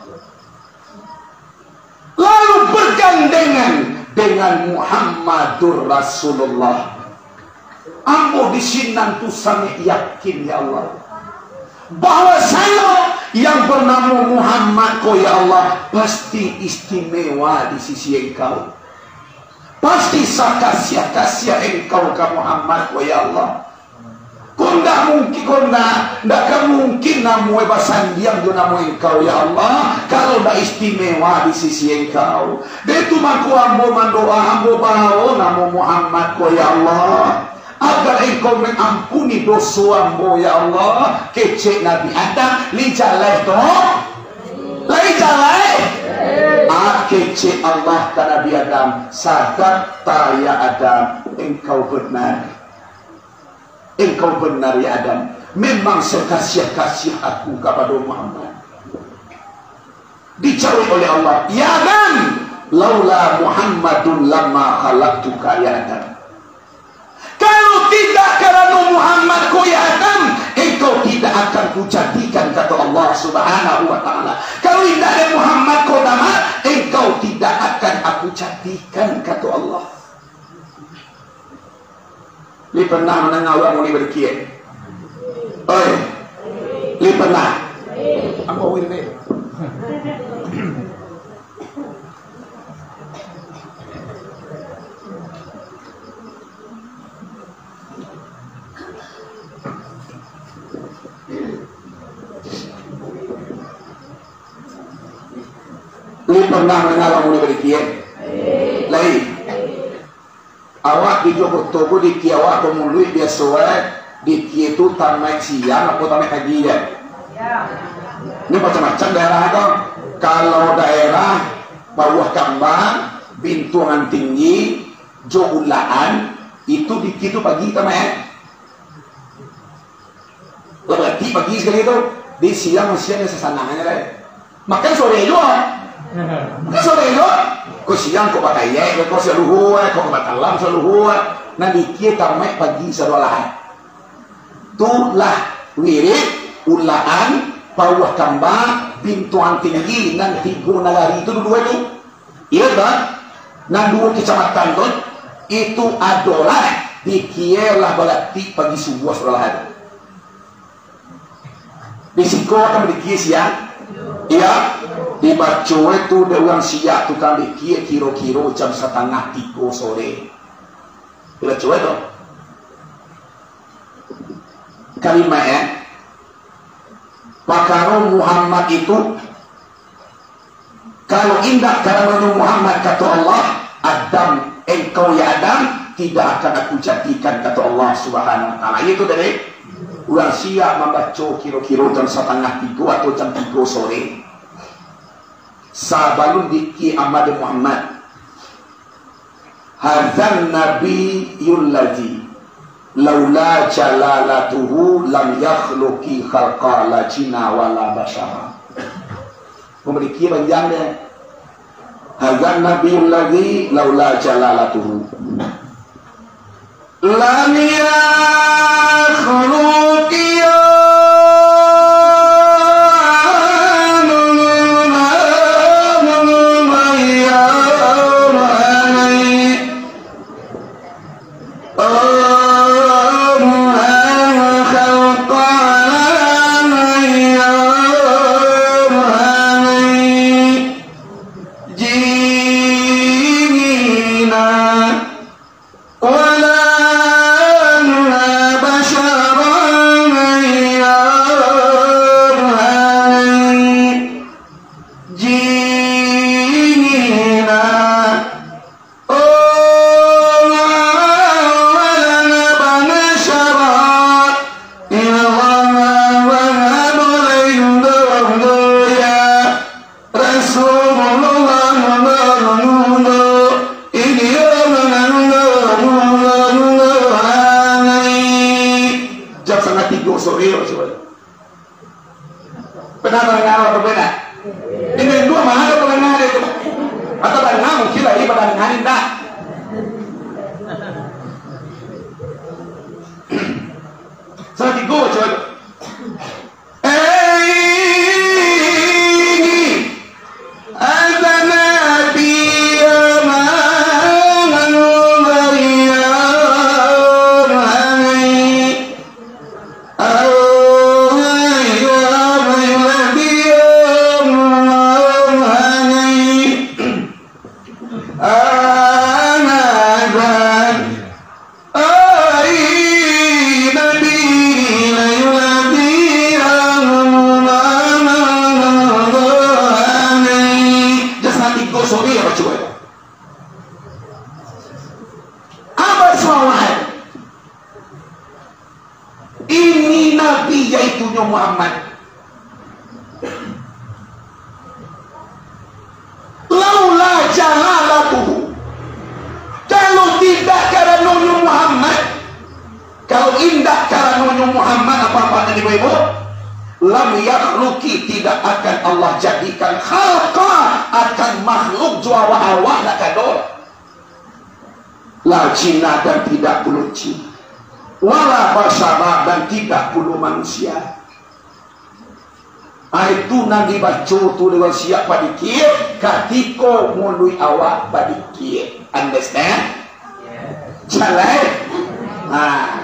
Lalu bergandengan dengan Muhammadur Rasulullah. Ambo di sinan tu sangaik yakin, ya Allah, bahwasanyo yang bernamo Muhammad ko, ya Allah, pasti istimewa di sisi Engkau. Pasti sakasiah-kasiah Engkau ka Muhammad ko, ya Allah. Ko ndak mungkin, ko ndak, ndak ka mungkin namuah basandiang jo namo Engkau, ya Allah, kalau ndak istimewa di sisi Engkau. Dek tu mangko ambo mandoa, ambo bao namo Muhammad ko, ya Allah, agar Engkau mangampuni doso ambo, ya Allah. Kecek Nabi Adam, "Lai jaleh tu? Lai jaleh?" Ah, kecek Allah ka Nabi Adam, "Sadakta ya Adam, engkau benar. Engkau benar ya Adam. Memang sakasiah-kasiah aku kapado Muhammad." Dijawab oleh Allah, "Ya Adam, laula Muhammadun lama khalaqtuka ya Adam." Kalau tidak karano Muhammad ko ya Adam, engkau tidak akan kujadikan, kato Allah Subhanahu wa Ta'ala. Kalau indak ado Muhammad ko Adam, engkau tidak akan aku jadikan, kato Allah. Lai pernah mandanga urang muni badikia? Oi, lai pernah? Ambo wirid. Lai pernah mandanga urang muni badikia? Lai. Awak di Jogoto ko dikia awak ko muluik biaso, eh, dikia tu tamaik siang apo tamaik pagi, eh? Ini macam-macam daerah ko. Kalau daerah Bawah Kambang, Bintuangan Tinggi, jo Ulaan, itu dikia tu pagi tamaik, eh? Lah barati pagi sakali tu, di siang, siang sasanangnyo lai. Makan sore juo. Makan sore juo. Ko siang ko batayek, ko siang luhua, ko batalam siang luhua. Nan dikia tamaik pagi sadolah. Tu lah wirid, Ulaan, Bawah Kambang, Bintuangan Tinggi, nan tigo nagari tu duo-duo tu. Iyo, Bang? Nan duo kecamatan tu, itu adolah dikia lah barati pagi subuah sadolah tu. Di siko kan badikia siang. Iyo. Dibaco tu dek urang Syiah tu kan badikia kiro-kiro jam satangah tigo sore. Dibaco tu. Kalimat, eh. Pakaro Muhammad itu, kalau indak karanonyo Muhammad, kato Allah, Adam, engkau ya Adam, tidak akan Aku jadikan, kato Allah Subhanahu wa Ta'ala. Itu dari urang Syiah mambaco kiro-kiro jam satangah tigo atau jam tigo sore. Sabalun dikir Ahmad Muhammad. Hadzan nabiyyul ladzi laula jalalatuhu lam yakhluqi khalqa la jinna wala basyara. Mamiliki panjang dia. Hadzan nabiyyul ladzi laula jalalatuhu lam yakhluqi Jam satangah tigo sore, cubo. Pernah tadanga atau pernah? Ini dua mah ado tadanga tu. Atau tadanga mungkin lah, ibadah tadanga ni ndak. Salah tigo, coba. Eh, ini. Jam satangah tigo sore, apa cubo? Apa suara? Ini Nabi, yaitunyo Muhammad. Laula jalalatuhu, kalau tidak karanonyo Muhammad, kalau indak karanonyo Muhammad, apa-apa tadi, Bapak Ibu, lam yakhluqi, tidak akan Allah jadikan, khalqa, akan makhluk jo awak-awak, ndak ado. La jinna, dan tidak pulo jin. Wala basyara, dan tidak pulo manusia. Ah, itu nan dibaco tu dek urang Syiah padikir, katiko muluik awak badikir. Understand? Jaleh? Nah.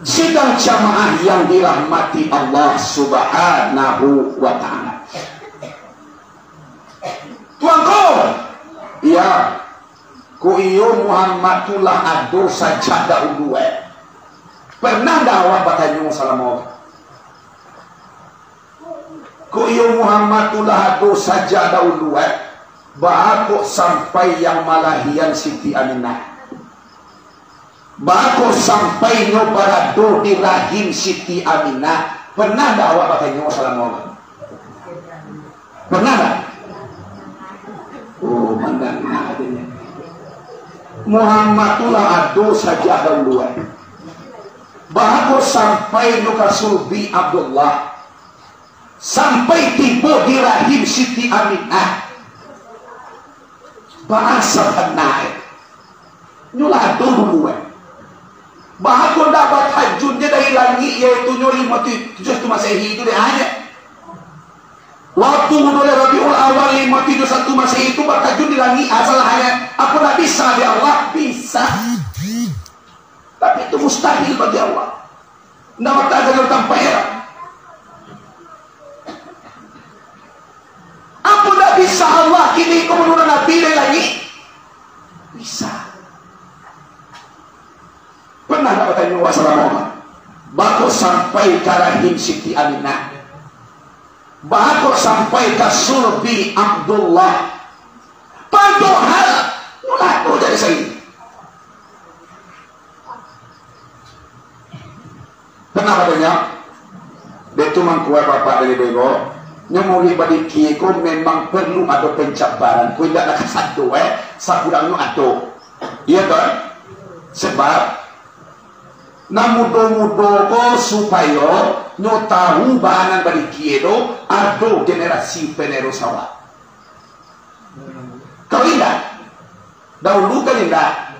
Sidang jamaah yang dirahmati Allah Subhanahu wa Ta'ala. Tuangku, ya, ko iyo Muhammad tu lah ado sajak dahulu, eh. Pernah ndak awak batanyo salamo ko? Ko iyo Muhammad tu lah ado sajak dahulu, eh. Baa kok sampai yang malahian Siti Aminah? Baa kok sampai nyo barado di rahim Siti Aminah? Pernah ndak awak batanyo salamo ko? Pernah ndak? Oh, mandanga dek nyo. Muhammad tu lah ado sajak dahulu, eh. Baa kok sampai nyo ka sulbi Abdullah? Sampai tibo di rahim Siti Aminah. Baa sabana, eh. Nyo lah ado dulu, eh. Baa kok ndak batajun je dari langik, yaitu nyo limo tujuah satu Masehi tu dek aja. Waktu bulan Rabiul Awal limo tujuah satu Masehi tu batajun di langik, asal hanya, apo ndak bisa dek Allah? Bisa. Tapi itu mustahil bagi Allah. Ndak batagah dalam tampek. Apo ndak bisa Allah kini ko manurunan Nabi dari langik? Bisa. Pernah ndak batanyo awak salamo, baa kok sampai ka rahim Siti Aminah? Baa kok sampai ka sulbi Abdullah? Padohal nyo lah kok jadi saini. Pernah batanyo, dek tu mangko bapak dari bego, nyo murid badiki ko memang perlu ado pencabaran, ko indak nak kasado, eh, sakurangnyo ado. Iyo kan? Sebab, nan mudo-mudo ko supayo nyo tahu baa nan badiki tu, ado generasi penerus awak. Kalau indak, dahulu kan indak.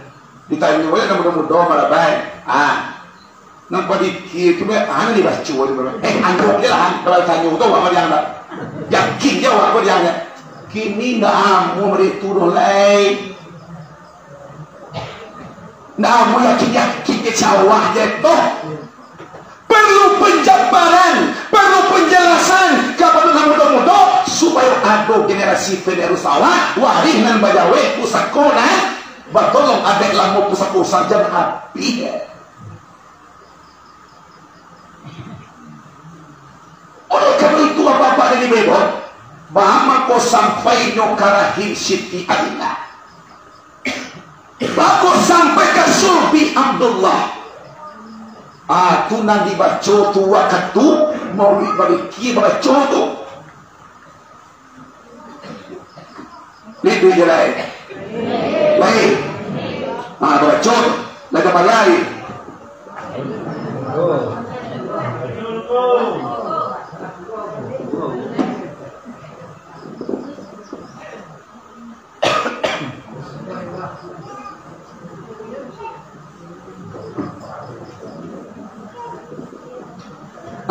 Ditanyo, "Weh, nan mudo-mudo, malabai." Ah. Nan badiki tu, be, ah, nan dibaco tu, be. Eh, anggok je lah, kalau tanyo tu, awak diang dah. Yakin je awak diang. Kini ndak amuah baitu doh, lai. Ndak amuah yakin-yakin je, sawah je tu. Perlu penjabaran, perlu penjelasan kapado nan mudo-mudo, supayo ado generasi penerus awak, warih nan bajawek, pusako nan batolong, dek lamo pusako sajo nan abih. Oleh karano itu, bapak-bapak dari bego, baa mangko sampai nyo ka rahim Siti Aminah? Baa kok sampai ka sulbi Abdullah? Ah, tu nan dibaco tu wakatu maulid badiki baco tu. Liduik je lai. Lai. Ah, baco tu. Lai ka balai.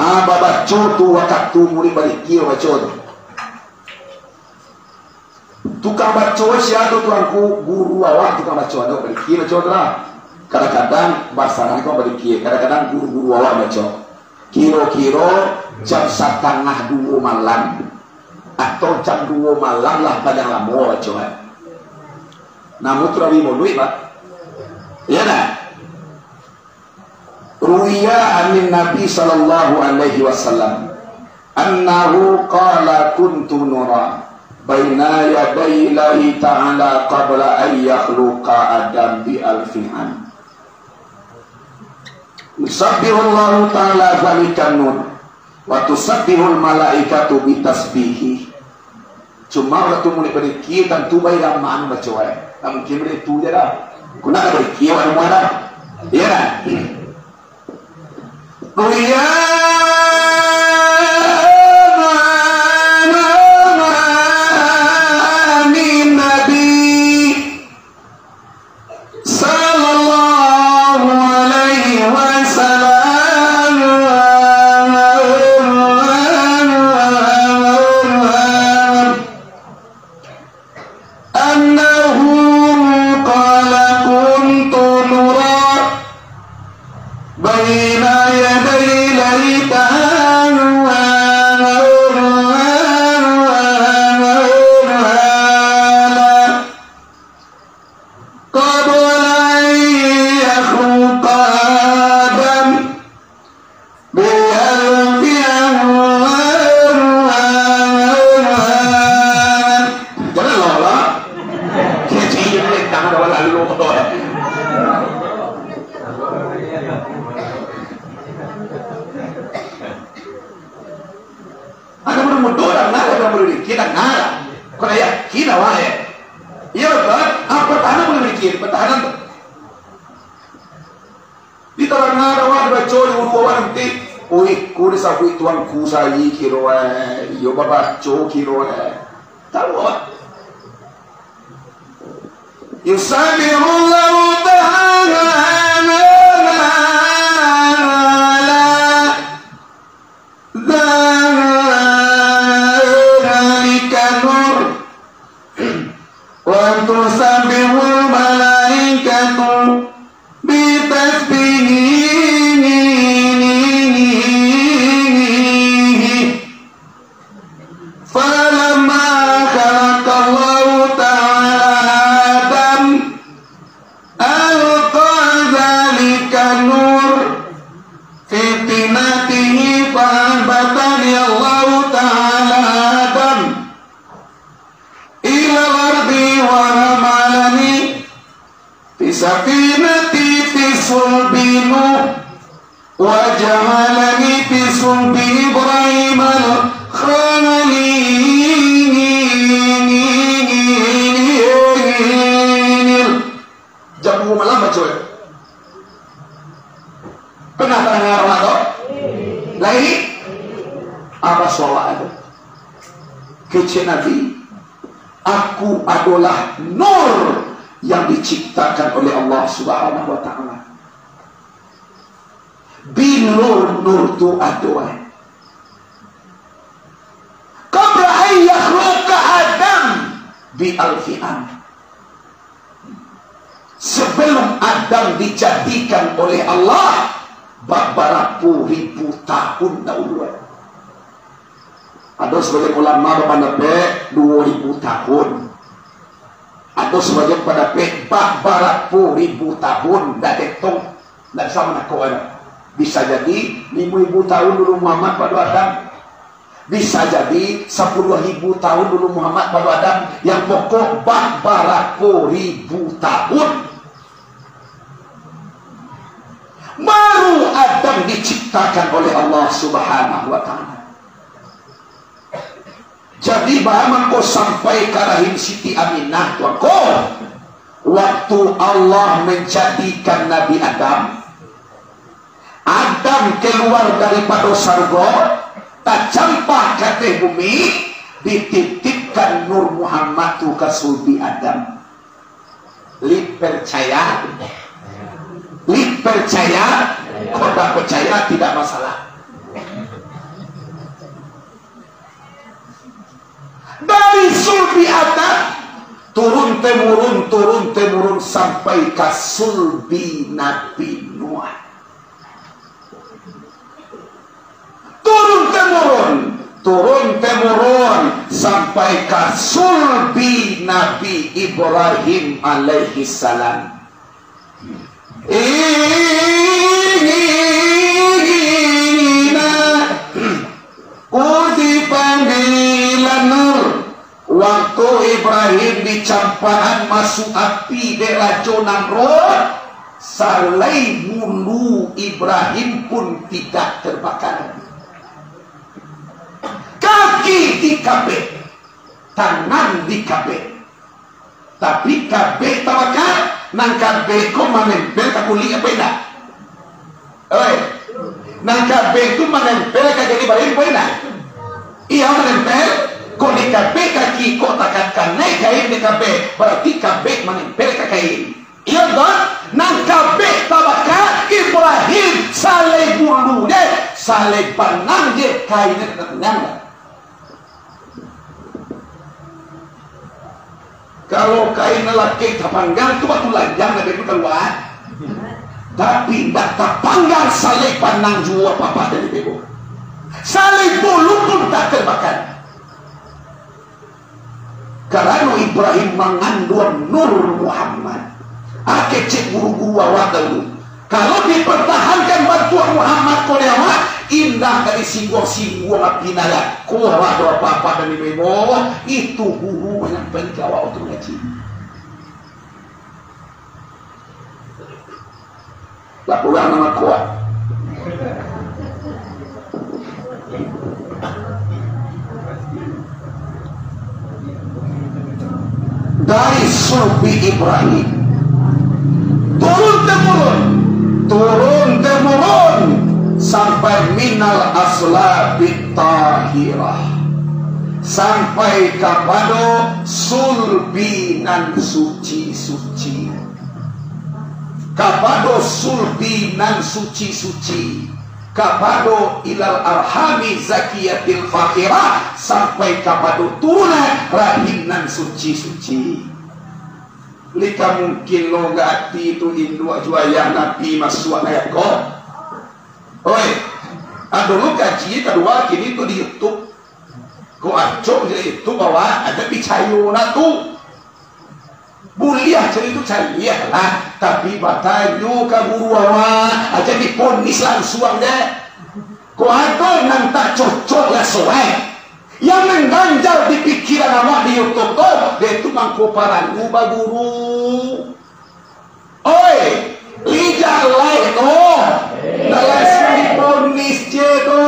Ah, babaco tu wakatu murid badiki baco tu. Tukang baco sia tu, tuanku, guru awak tukang baco, ado badiki baco tu lah. Kadang-kadang basarang ko badiki, kadang-kadang guru-guru awak baco. Kiro-kiro jam satangah duo malam, atau jam duo malam lah, panjang lamo baco, eh. Namo tu rawi maulid, Pak. Iya dah. Ruwiya anin Nabi sallallahu alaihi wasallam annahu qala, "Kuntu nura baina yaday Allahi ta'ala qabla an yakhluqa Adam bi alfi am." Yusabbihullahu ta'ala dzalikan nur, wa tusabbihul malaikatu bitasbihi. Cuma urang tu murid badiki, tantu bairama anu baco, eh. Tak mungkin baitu je dah. Kok nak badiki awak rumah dah. Iya dah. Ruwiya anin Nabi sallallahu alaihi wasallam annahu qala, "Kuntu nura baina yaday Allahi ta'ala qabla an yakhluqa Adam bi alfi am." Jangan lah, lah. Kecil, jangan ada lalu. Anak mudo-mudo dah ngarah, anak mudo dikit dah ngarah. Kau dah yakin awak, eh? Iya, betul. Ah, pertahanan mudo dikit, pertahanan tu. Di tarang ngarah awak dibaco di ulu awak nanti. Oi, ku disabuik tuanku sayi kiro, eh. Iyo, babaco kiro, eh. Tahu awak? Yusabbihullahu ta'ala dzalika nur, wa tusabbihul malaikatu bitasbihi. Ibrahim al-Khalil. Jam duo malam baco, yo. Pernah tadanga urang tu? Lai? Apa soal tu? Kecek Nabi, "Aku adolah nur yang diciptakan oleh Allah Subhanahu wa Ta'ala." Binur nur tu ado, eh. Qabla an yakhluqa Adam bi alfi am. Sebelum Adam dijadikan oleh Allah, babarapo ribu tahun dahulu, eh. Ado sabagian ulama bapandapek duo ribu tahun. Ado sabagian pandapek babarapo ribu tahun, ndak dietong, ndak bisa manakok ado. Bisa jadi limo ribu tahun dulu Muhammad pado Adam. Bisa jadi sapuluah ribu tahun dulu Muhammad pado Adam. Yang pokok babarapo ribu tahun. Baru Adam diciptakan oleh Allah Subhanahu wa Ta'ala. Jadi, baa mangko sampai ka rahim Siti Aminah tu angko? Waktu Allah manjadikan Nabi Adam, Adam kalua daripado sarugo, tacampah ka ateh bumi, dititipkan Nur Muhammad tu ka sulbi Adam. Lai percaya? Lai percaya? Kalau tak percaya, tidak masalah. Dari sulbi Adam, turun temurun, turun temurun, sampai ka sulbi Nabi Nuh. Turun temurun, turun temurun, sampai ka sulbi Nabi Ibrahim alaihissalam. Hina uzifa bilan nur. Waktu Ibrahim dicampahan masuak api dek Rajo Namrud, salai bulu Ibrahim pun tidak terbakar. Kaki dikabek, tangan dikabek. Tapi kabek tabakar, nan kabek ko manempel ka kulik apo indak? Oi, nan kabek tu manempel ka jadi badan apo indak? Iyo, manempel. Kok dikabek kaki, kok takan kanai kain dikabek, bararti kabek manempel ka kain. Iyo kan? Nan kabek tabakar, Ibrahim salai bulu je, salai panang je, kain nan panang. Kalau kain lalaki tapanggang tu, batu lanjang nan itu kalua. Tapi indak tapanggang salai panang juo apak-apak dari bebo. Salai bulu pun tak terbakar. Karano Ibrahim manganduang Nur Muhammad. Ah, kecek guru-guru awak dahulu. Kalau dipertahankan bantuak Muhammad ko dek awak, indak ka disingguang-singguang api narako awak do apak-apak dari bebo, itu guru manyampaian ka awak wakatu ngaji. Lah pulang nama kuat. Dari sulbi Ibrahim, turun temurun, turun temurun, sampai minal aslabit tahirah, sampai kapado sulbi nan suci-suci. Kapado sulbi nan suci-suci, kapado ilal arhami zakiyatil fakhirah, sampai kapado turunan rahim nan suci-suci. Lai ka mungkin lo gati tu induak jo ayah Nabi masuak narako. Oi, ado lo kaji kadua kini tu di YouTube. Ko acok je itu bawa, ado picayo nak tu. Buliah cari tu, carilah lah. Tapi batanyo ka guru awak, aja diponis langsuang deh. Kok ado nan tak cocok lah soai, yang mangganjal di pikiran awak di YouTube tu, deh tu mangko paralu baguru. Oi, lijak lai tu. Dah langsuang diponis je tu.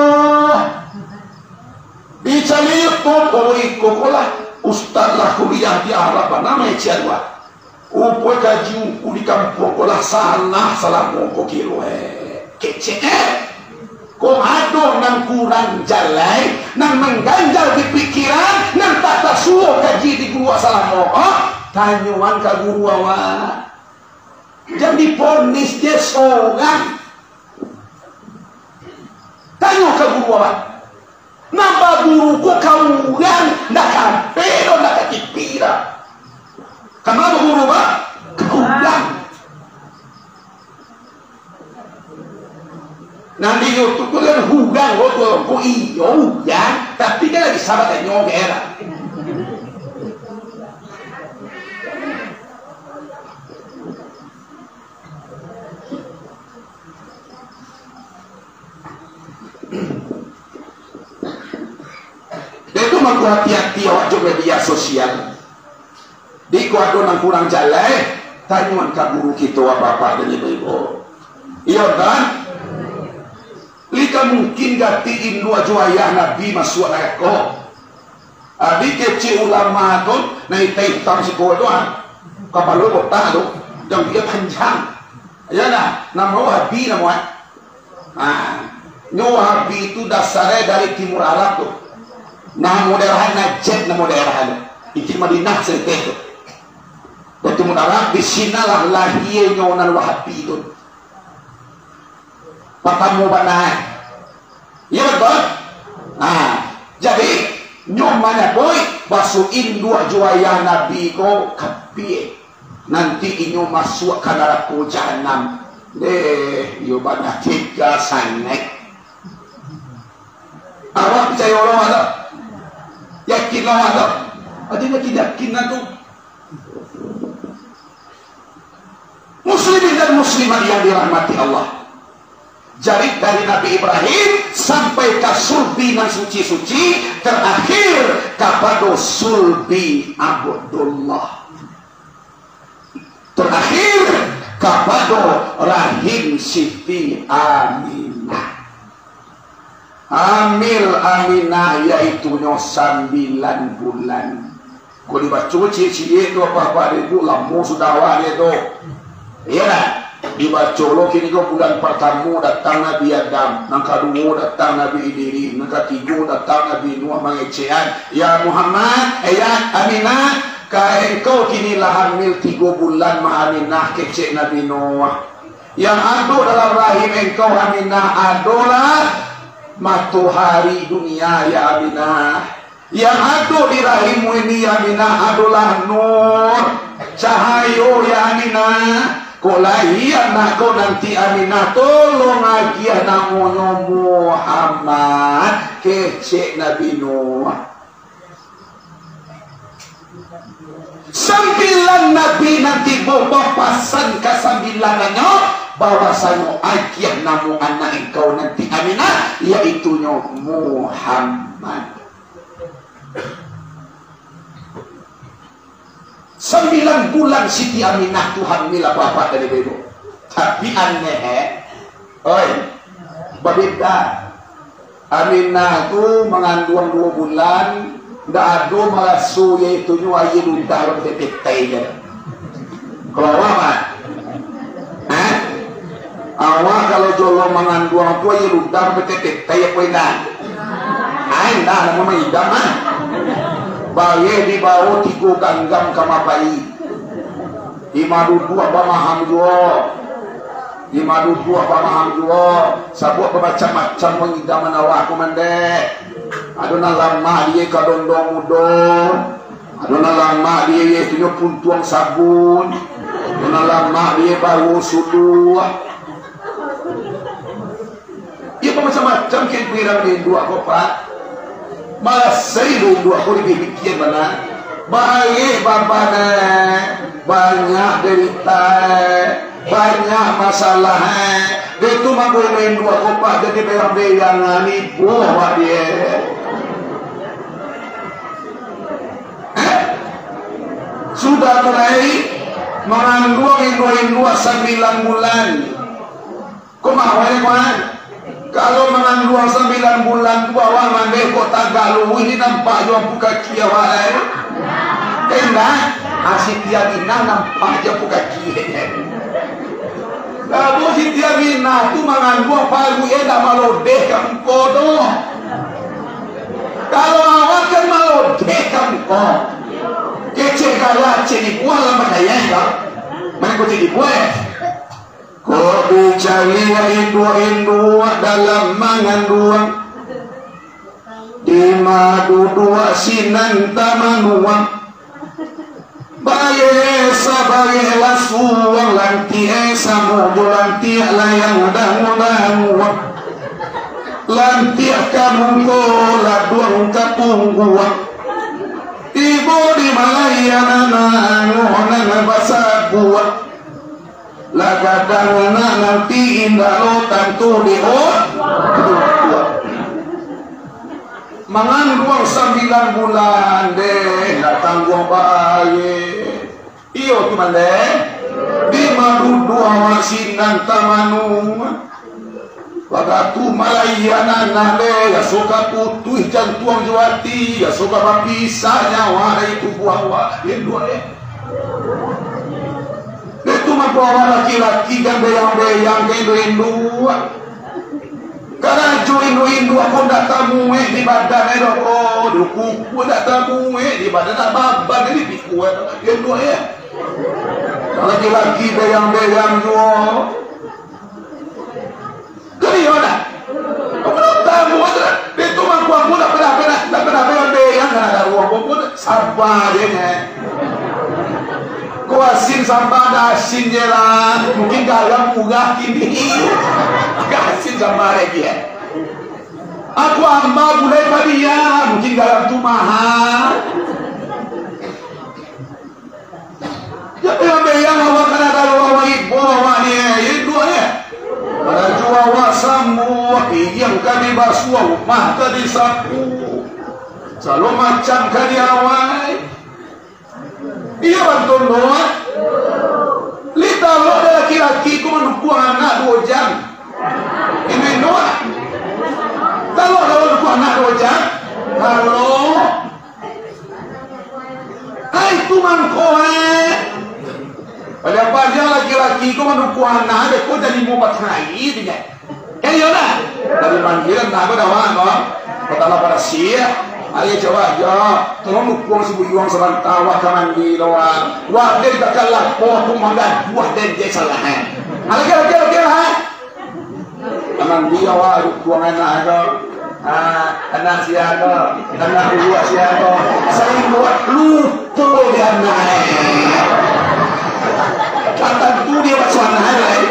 Saliu tu, oh, iko ko lah, ustaz lah kuliah di Arab, bana mecek dua. Upo kaji ungku di kampuang ko lah salah salamo ko kiro, eh. Kecek, eh. Ko ado nan kurang jalai, nan mangganjal di pikiran, nan tak tasuo kaji di guru salamo ko, tanyoan ka guru awak. Jan diponis je sorang. Tanyo ka guru awak. Nan baguru ko ka urang, ndak ka H P doh, ndak ka T V doh. Ka ma baguru, Pak? Ka urang. Nan di YouTube tu kan urang, ko tu, ko iyo urang, tapi kan lagi sabar tanyo ka urang. Dek tu mangko hati-hati awak jo media sosial. Dek ko ado nan kurang jaleh, tanyoan ka guru kito, bapak-bapak dan ibu-ibu. Iyo kan? Lai ka mungkin gati induak jo ayah Nabi masuak narako. Adi kecek ulama tu, nan itam-itam siko tu, ah. Kapalo botak tu, jangguiknyo panjang. Iyo nah, namo Wahabi namo, ah. Ah, nyo Wahabi tu dasarnyo dari Timur Arab tu. Namo daerah Najd, namo daerah tu. Itu Madinah saketek tu. Dari Timur Arab, di sinalah lahianyo nan Wahabi tu. Partamo bana. Iyo, betul? Nah, jadi, nyo manyabuik baso induak jo ayah Nabi ko kapia. Nanti inyo masuak ka narako jahanam. Deh, iyo bana tega sangaik. Awak picayo lo tu? Yakin lo tu? Ado yakin-yakin lah tu. Muslimin dan muslimat yang dirahmati Allah. Jadi dari Nabi Ibrahim sampai ka sulbi nan suci-suci, terakhir kapado sulbi Abdullah. Terakhir kapado rahim Siti Aminah. Hamil Aminah, yaitunyo sambilan bulan. Kok dibaco ciek-ciek tu, apa-apa dek tu, lamo sudah awak dek tu. Iyo ndak? Dibaco lo kini ko bulan partamo datang Nabi Adam, nan kaduo datang Nabi Idris, nan katigo datang Nabi Nuh mangecekan, "Ya Muhammad, eh, ya Aminah, ka engkau kini lah hamil tigo bulan mah Aminah," kecek Nabi Nuh. Yang ado dalam rahim engkau, Aminah, adolah matohari dunia, ya Aminah. Yang ado di rahimmu ini, ya Aminah, adolah nur, cahayo, ya Aminah. Kok lahia anak kau nanti, Aminah, tolong agiah namonyo Muhammad, kecek Nabi Nuh. Sambilan nabi nan tibo bapasan kasambilannyo, bahwasanyo agiah namo anak engkau nanti Aminah, yaitunyo Muhammad. Sambilan bulan Siti Aminah tu hamil, apa-apa tadi, Ibu. Tapi aneh, eh. Oi, babeda. Aminah tu manganduang duo bulan, ndak ado maraso, yaitunyo aia ludah bapetai-petai je. Kalau awak, Mak? Hah? Awak kalau jolong manganduang tu aia ludah bapetai-petai apo indak? Ah, indak, namo maidam, ah. Bareh dibao tigo ganggam ka mapai. Imam duduak bamaham juo. Imam duduak bamaham juo. Sabuah bamacam-macam pangidaman awak ko mandeh. Ado nan lamak di ka dondong mudo. Ado nan lamak di, itunyo puntuang sabun. Ado nan lamak di bawo suluah. Iyo, bamacam-macam kek pirang induak ko, Pak. Malasai induak ko, dibikian bana. Bareh baban, banyak derita, banyak masalah. Dek tu mangko induak ko, Pak, jadi berang-berang ni buah, Pak, dia. Eh? Sudah tu lai manganduang induak-induak sambilan bulan. Ko mah awak ni, Pak? Kalau manganduang sambilan bulan tu, awak mandeh kok tagak luruih, ni nampak jo ampu kaki awak lai. Indak? Ah, Siti Aminah nampak jo ampu kaki. Kalau Siti Aminah tu manganduang, paruik indak malodeh ka muko tu. Kalau awak kan malodeh ka muko. Kecek galak, cek dibuang dalam pakaian, kan? Main kok cek dibuang, eh? Kok dicaliak induak-induak dalam manganduang, di ma duduak sinan tamanuang. Bareh sabareh lasuang, lantiak samo jo lantiak layang danguang-danguang. Lantiak ka muko, laduang ka pungguang. Tibo di malaian nan ango nan basabuang. Lah gadang anak nanti, indak lo tantu di o-, manganduang sambilan bulan, deh, indak tangguang bae. Iyo tu mandeh. Di ma duduak awak sinan tamanuang. Wakatu malaian anak, deh, ya so ka putuih jantuang jo ati, ya so ka bapisah nyawa dari tubuah awak. Induak, eh. Itu mangko awak laki-laki jan beyang-beyang ka induak-induak. Karajo induak-induak ko ndak tamuek di badan, eh, doh, ko. Di kuku ndak tamuek, di badan ndak baban, jadi pikua induak, eh. Laki-laki beyang-beyang juo. Jadi, iyo dah. Apa tamu tu dah? Itu mangko ambo ndak pernah, pernah, ndak pernah beyang-beyang kana karuah. Ambo pun saba je nyo. Ko asin saba, ado asin je lah. Mungkin garam murah kini. Asin saba lagi, eh. Aku amba gulai padiah, mungkin garam tu mahal. Jan beyang-beyang awak kana karuah, awak ibo awak ni, eh, induak, eh. Barajo awak samo, piring ka dibasuah, rumah ka disapu. Sagalo macam ka diawai. Iyo, bantuan doa. Lai talok dek laki-laki ko mandukuang anak duo jam. Indak doa. Talok dak mandukuang anak duo jam. Talok. Ai, tu mangko, eh. Paliang-paliang laki-laki ko mandukuang anak, beko jadi limo patang ari tu, eh. Kan iyo lah. Dari manggilan nak ko dawan ko. Kota Laparasi. Ari coba jo. Tolong dukuang si Buyuang sabanta, wak ka mandi lo, wak. Wak den bakal lapo tu manggaduah den je salah, eh. Lagi, lagi, lagi lah, eh. Ka mandi awak dukuang anak ko. Ah, anak sia ko. Anak buah sia ko. Sainggo lupo di anak, eh. Tantu dia basuah anak, eh.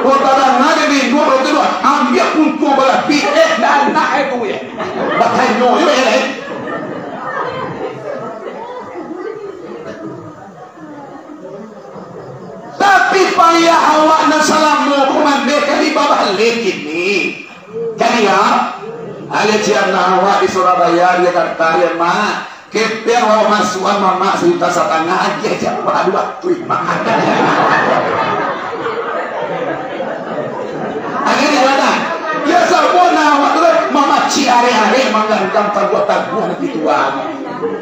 Kok tadanga dek induak, kalau tu ambiak puntuang balapih, eh, dah anak, eh, tu, eh. Batanyo, yo, eh, eh. Tapi payah awak nan salamo ko mandeh ka dibabaleh kini. Kan iyo? Alah cian awak di Surabaya, di Jakarta, yo, Mak. Kepeng awak masuakan mamak sajuta satangah, agiah jauah dua tu, Mak. Agiah di mana? Yo, sabab awak tu kan mamacik arek-arek, manggantam taguah-taguah nan pituah.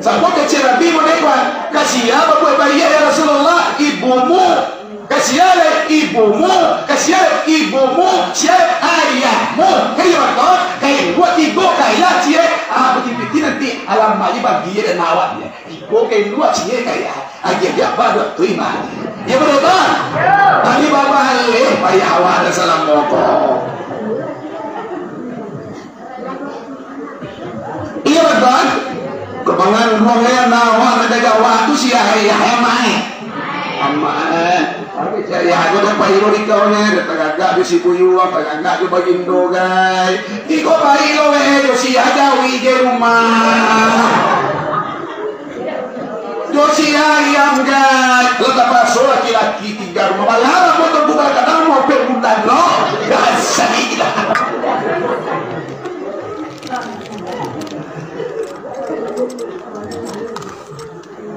Sabab kecek Nabi model ko, "Ka sia babuek baiak, ya Rasulullah?" "Ibumu." "Ka sia lai?" "Ibumu." "Ka sia lai?" "Ibumu." "Sia lai?" "Ayahmu." Kan iyo, batua? Ka induak tigo, ka ayah ciek. Ah, piti-piti nanti alamak je bagi dek awak je. Tigo ka induak, ciek ka ayah. Agiah-agiah baduo tu, Mak. Iyo, batua, batua? Tadi babaleh payah awak nan salamo ko. Iyo, batua. Kabangan buang anak awak, nan jaga awak tu si ayah, amak, eh. Amak, eh. Tapi si ayah tu dah pahiro di kau ni, dah tagagak jo si Buyuang, tagagak jo Bagindo, gai. Iko baik lo, eh, jo si Ajawi je rumah. Jo si ayam, gai. Lah tapaso laki-laki tingga rumah. Balarang motor bukan kadang mau pe bulan lo. Dah sadilah.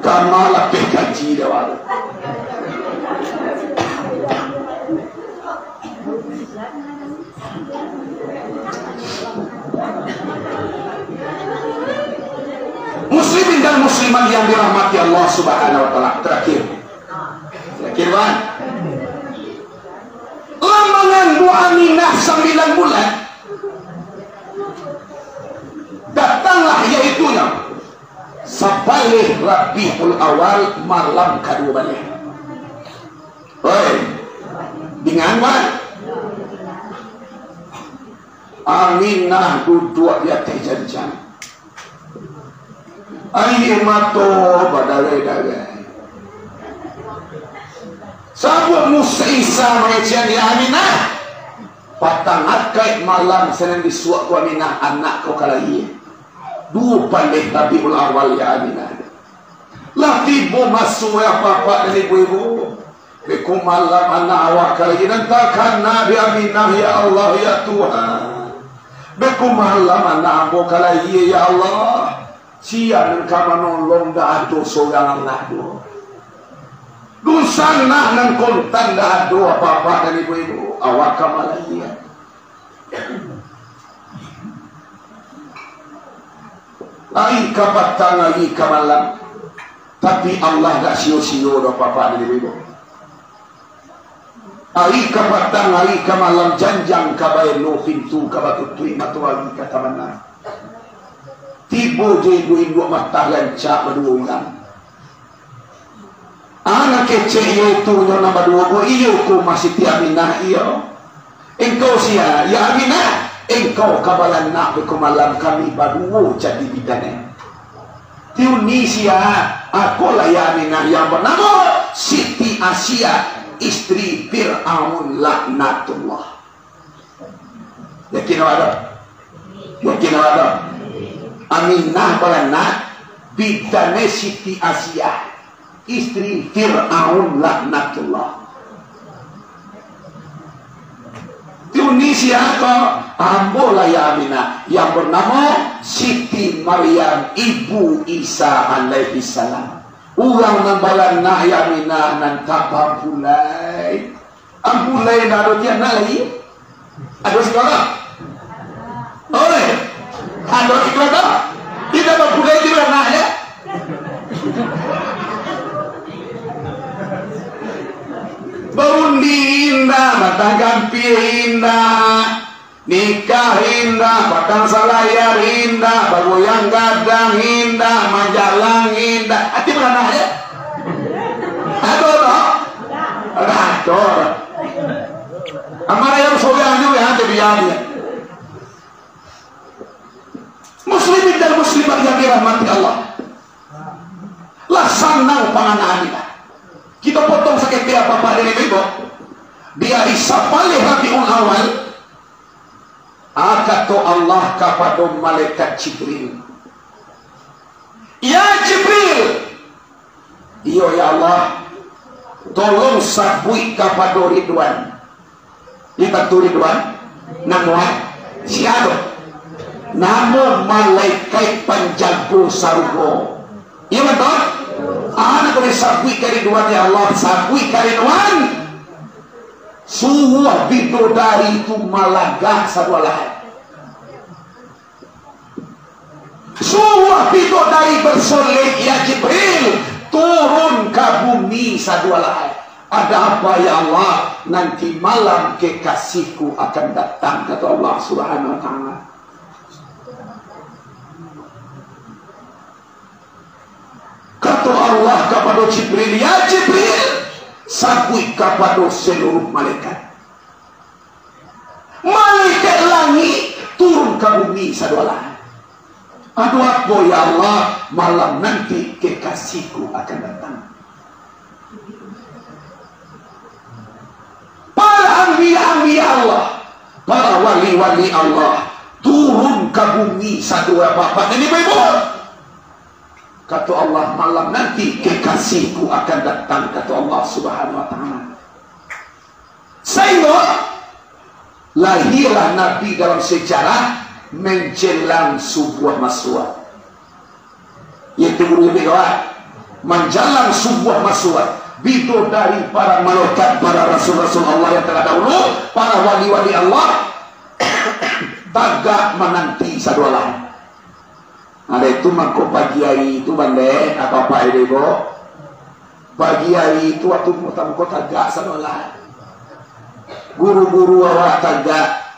Kama lapeh gaji dah baru. Dan muslimat yang dirahmati Allah Subhanahu wa Ta'ala. Terakhir. Terakhir, Bang. Lah mangandung Aminah sambilan bulan. Datanglah yaitunyo sabaleh Rabiul Awal, malam kaduo baleh. Oi, dingan, Bang. Aminah duduak di ateh janjang. Aia mato badarai-darai. Sabuik Musa Isa mangecek, "Ya Aminah, patang akaik malam sinan bisuak ko Aminah, anak ko ka lahia. Duo baleh Rabiul Awal, ya Aminah." Lah tibo maso, ya bapak dan ibu-ibu. Beko malam anak awak ka lahia, nan takana dek Aminah, ya Allah, ya Tuhan. Beko malam anak ambo ka lahia, ya Allah. Sia nan ka manolong, ndak ado surang anak doh. Dunsanak nan kontan, ndak ado apak-apak dan ibu-ibu. Awak ka malahia. Ari ka patang, ari ka malam. Tapi Allah dak sio-sio doh, Bapak dan Ibu. Ari ka patang, ari ka malam, janjang ka baelo, pintu ka batutuik, matoari ka tabanam. Tibo jo induak-induak mata rancak baduo urang. Anak kecek iyo tu, nyo nan baduo ko, iyo ko mah Siti Aminah, iyo. Engkau sia? Ya Aminah, engkau ka baranak beko malam, kami baduo jadi bidanai. Tiuni sia? Akolah ya Aminah, yang banamo Siti Asia, istri Fir'aun laknatullah. Yakin awak tu? Yakin awak tu? Aminah baranak, bidanai Siti Asia, istri Fir'aun laknatullah. Tiuni sia ko? Ambo lah ya Aminah, yang banamo Siti Maryam, ibu Isa alaihissalam. Urang nan baranak ya Aminah nan tabang pulai. Ampulai nan ado di anak lai. Ado siko tu? Oi, ado siko tu? Indak bapulai di anaknyo. Baundi indak, batangkampi indak, nikah indak, batang salayar indak, bagoyang gadang indak, manjalang indak. Ati baranak je. Ado tu? Ado. Amarah yang sorang juga, ha, dia biar dia. Muslimin dan muslimat yang dirahmati Allah. Lah sanang panganaan kita. Kita potong saketek apa-apa dari ibu. Di hari sapalih Rabiul Awal, ah, kato Allah kapado malaikat Jibril, "Ya Jibril, iyo, ya Allah, tolong sabuik kapado Ridwan." Di tantu Ridwan, namo, ah? Sia tu? Namo malaikat panjago sarugo. Iyo, batua? Ah, nak kami sabuik ka Ridwan, ya Allah, sabuik ka Ridwan. Suruah bidodari tu malagak saduo alai. Suruah bidodari basolek, "Ya Jibril, turun ka bumi saduo alai. Ada apa, ya Allah?" "Nanti malam kekasihku akan datang," kato Allah Subhanahu wa Ta'ala. Kato Allah kapado Jibril, "Ya Jibril, sabuik kapado saluruah malaikat." Malaikat langik turun ka bumi saduo alai. "Ado apo, ya Allah?" "Malam nanti kekasihku akan datang." Para anbiya-anbiya Allah, para wali-wali Allah turun ka bumi saduo alai, bapak dan ibu-ibu. Kato Allah, "Malam nanti kekasihku akan datang," kato Allah Subhanahu wa Ta'ala. Sahinggo lahirlah Nabi dalam sejarah menjelang subuah masuak. Yaitu guru lebih kawan, menjelang subuah masuak, bidodari para malaikat, para rasul-rasul Allah yang telah dahulu, para wali-wali Allah, tagak mananti saduo alai. Nah, dari tu mangko pagi hari tu, bandeh, apak-apak, ibu-ibu, pagi hari tu waktu muko-muko tagak sadolah. Guru-guru awak tagak,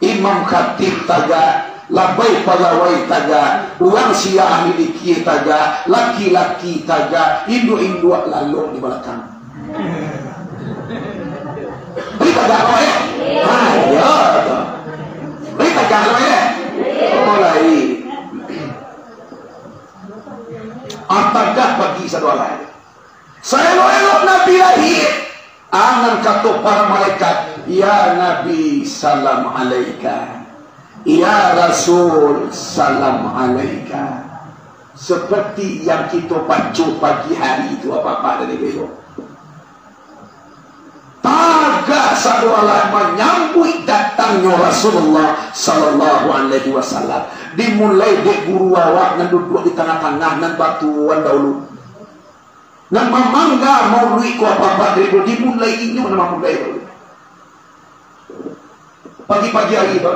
imam khatib tagak, labai pagawai tagak, urang siya ahli dikir tagak, laki-laki tagak, induak-induak lalok di balakang. Bari tagak lo, eh? Ha, iyo tu. Bari tagak lo, eh? Oh, lain. Ah, tagak pagi sadolah. Saelok-elok Nabi lahia, nan kato para malaikat, "Ya Nabi, salam alaika. Ya Rasul, salam alaika." Seperti yang kito baco pagi hari tu, apak-apak dan ibu-ibu. Tagak sadolah manyambuik datangnyo Rasulullah sallallahu alaihi wasallam. Dimulai dek guru awak nan duduak di tangah-tangah, nan batuan dahulu. Nan mamangga mauluik ko, apak-apak dan ibu, dimulai inyo nan mamulai mauluik. Pagi-pagi hari tu,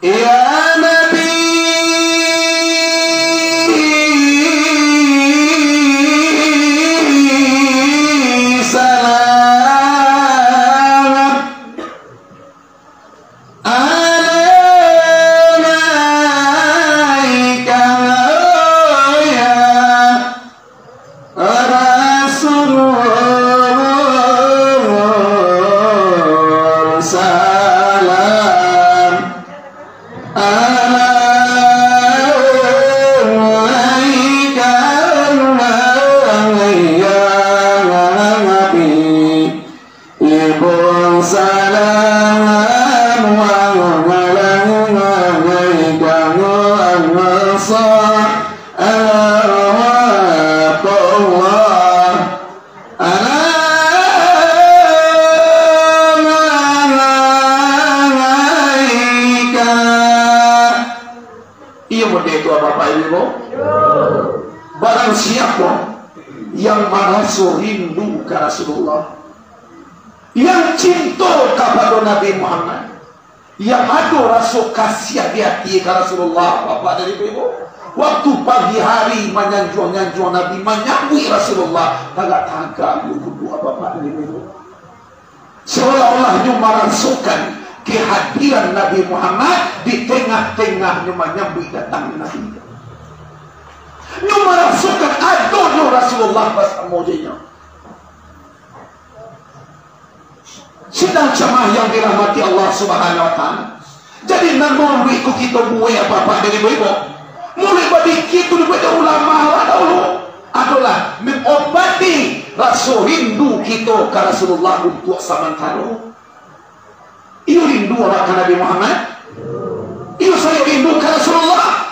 "Ya Nabi, salam." Alaika ya Rasulullah, salam. Alaika ya Nabi. Ibun salam, alaika, alaika, alaika. Iyo, model tu, Bapak Ibu. Barang siapo yang maraso rindu ka Rasulullah, yang cinto kapado Nabi Muhammad, yang ado raso kasiah di ati ka Rasulullah, Bapak dan Ibu, waktu pagi hari manyanjuang-nyanjuang Nabi, manyambuik Rasulullah, tagak-tagak duduk, Bapak dan Ibu. Seolah-olah nyo marasokan kehadiran Nabi Muhammad di tengah-tengah nyo manyambuik datang Nabi. Nyo marasokan adonyo Rasulullah basamo jo inyo. Sidang jamaah yang dirahmati Allah Subhanahu wa Ta'ala. Jadi, nan mauluik ko kito buek, Bapak dan Ibu-ibu. Mauluik badikir tu dibuek dek ulama awak dahulu. Adolah mengobati raso rindu kito ka Rasulullah untuak samantaro. Iyo rindu awak ka Nabi Muhammad? Iyo sayo rindu ka Rasulullah?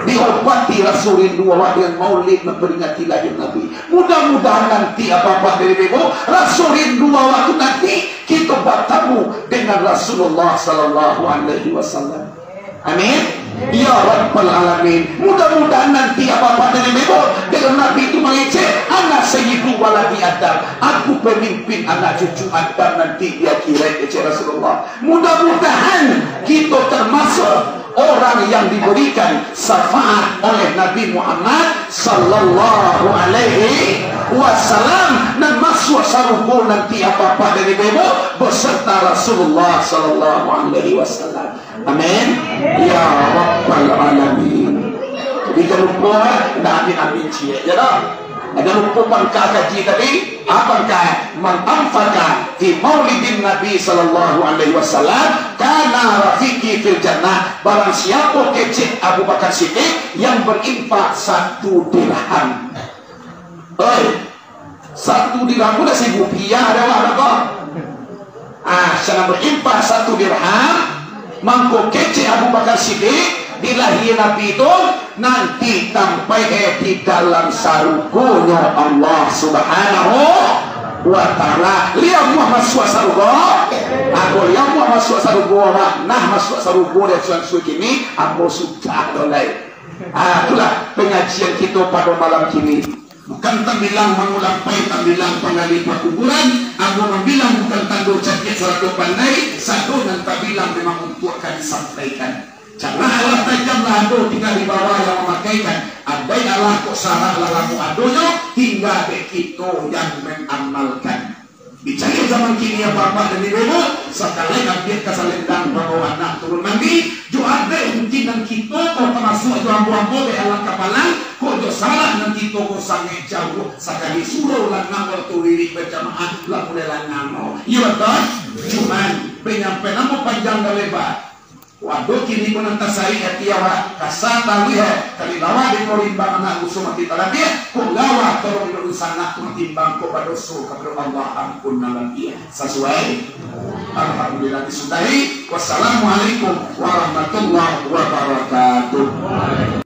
Diobati raso rindu awak dengan maulid memperingati lahir Nabi. Mudah-mudahan nanti, Bapak dan Ibu, raso rindu awak tu nanti kito batamu dengan Rasulullah sallallahu alaihi wasallam. Amin. Ya Rabbal Alamin. Mudah-mudahan nanti, Bapak dan Ibu, dengan Nabi itu mangecek, "Ana sayyidu waladi Adam." Aku pemimpin anak cucu Adam nanti di akhirat, kecek Rasulullah. Mudah-mudahan kito termasuk orang yang diberikan syafaat oleh Nabi Muhammad sallallahu alaihi wasallam, nan masuak sarugo nanti, Bapak dan Ibu, beserta Rasulullah sallallahu alaihi wasallam. Amin. Ya Rabbal Alamin. Jadi, jan lupo, ndak amin-amin ciek, ya dah. Jan lupo pangka kaji tadi, apa pangka? "Man anfaqa fi maulidin Nabi sallallahu alaihi wasallam, kana rafiqi fil jannah." Barang siapo, kecek Abu Bakar Siddiq, yang berinfak satu dirham. Oi, satu dirham ko dak saribu rupiah, ado lah, ado ko. Ah, sinan berinfak satu dirham, mangko kecek Abu Bakar Siddiq, di lahia Nabi tu, nanti tampaik, eh, di dalam sarugonyo Allah Subhanahu wa Ta'ala. Lai amuah masuak sarugo? Apo lai amuah masuak sarugo, amuah nah masuak sarugo dek suan-suan kini, apo sudah tu lai. Ah, itulah pengajian kito pado malam kini. Bukan tambilang mangulang pai, tambilang panggali pakuburan. Ambo mambilang bukan tando cadiak sarato pandai, sado nan tabilang memang untuak ka disampaikan. Caralah tajam ado tingga di bawah nan mamakaikan. Andai alah kok syarak lah lamo adonyo, tingga dek kito nan maamalkan. Dicari zaman kini, apak-apak dan ibu-ibu, sakali ambiak ka salendang, babawa anak turun mandi, jo ado mungkin nan kito ko tamasuak jo ambo-ambo dek alah kapalang, kok jo syarak nan kito ko sangaik jauah, sakali surau lanang wakatu wirid bajamaah, lah mulai lanang. Iyo, batua? Cuman, panyampaian ambo panjang dan lebar. Waduh, kini pun nan tasaik ati awak, kasa taluih, eh, kali lawa di korimbang anak rusuh mati talabiah, kok lawa tolong indak sanak matimbang kok badoso kapado Allah ampun nan labiah. Sasuai? Alhamdulillah, disudahi. Wassalamualaikum warahmatullahi wabarakatuh.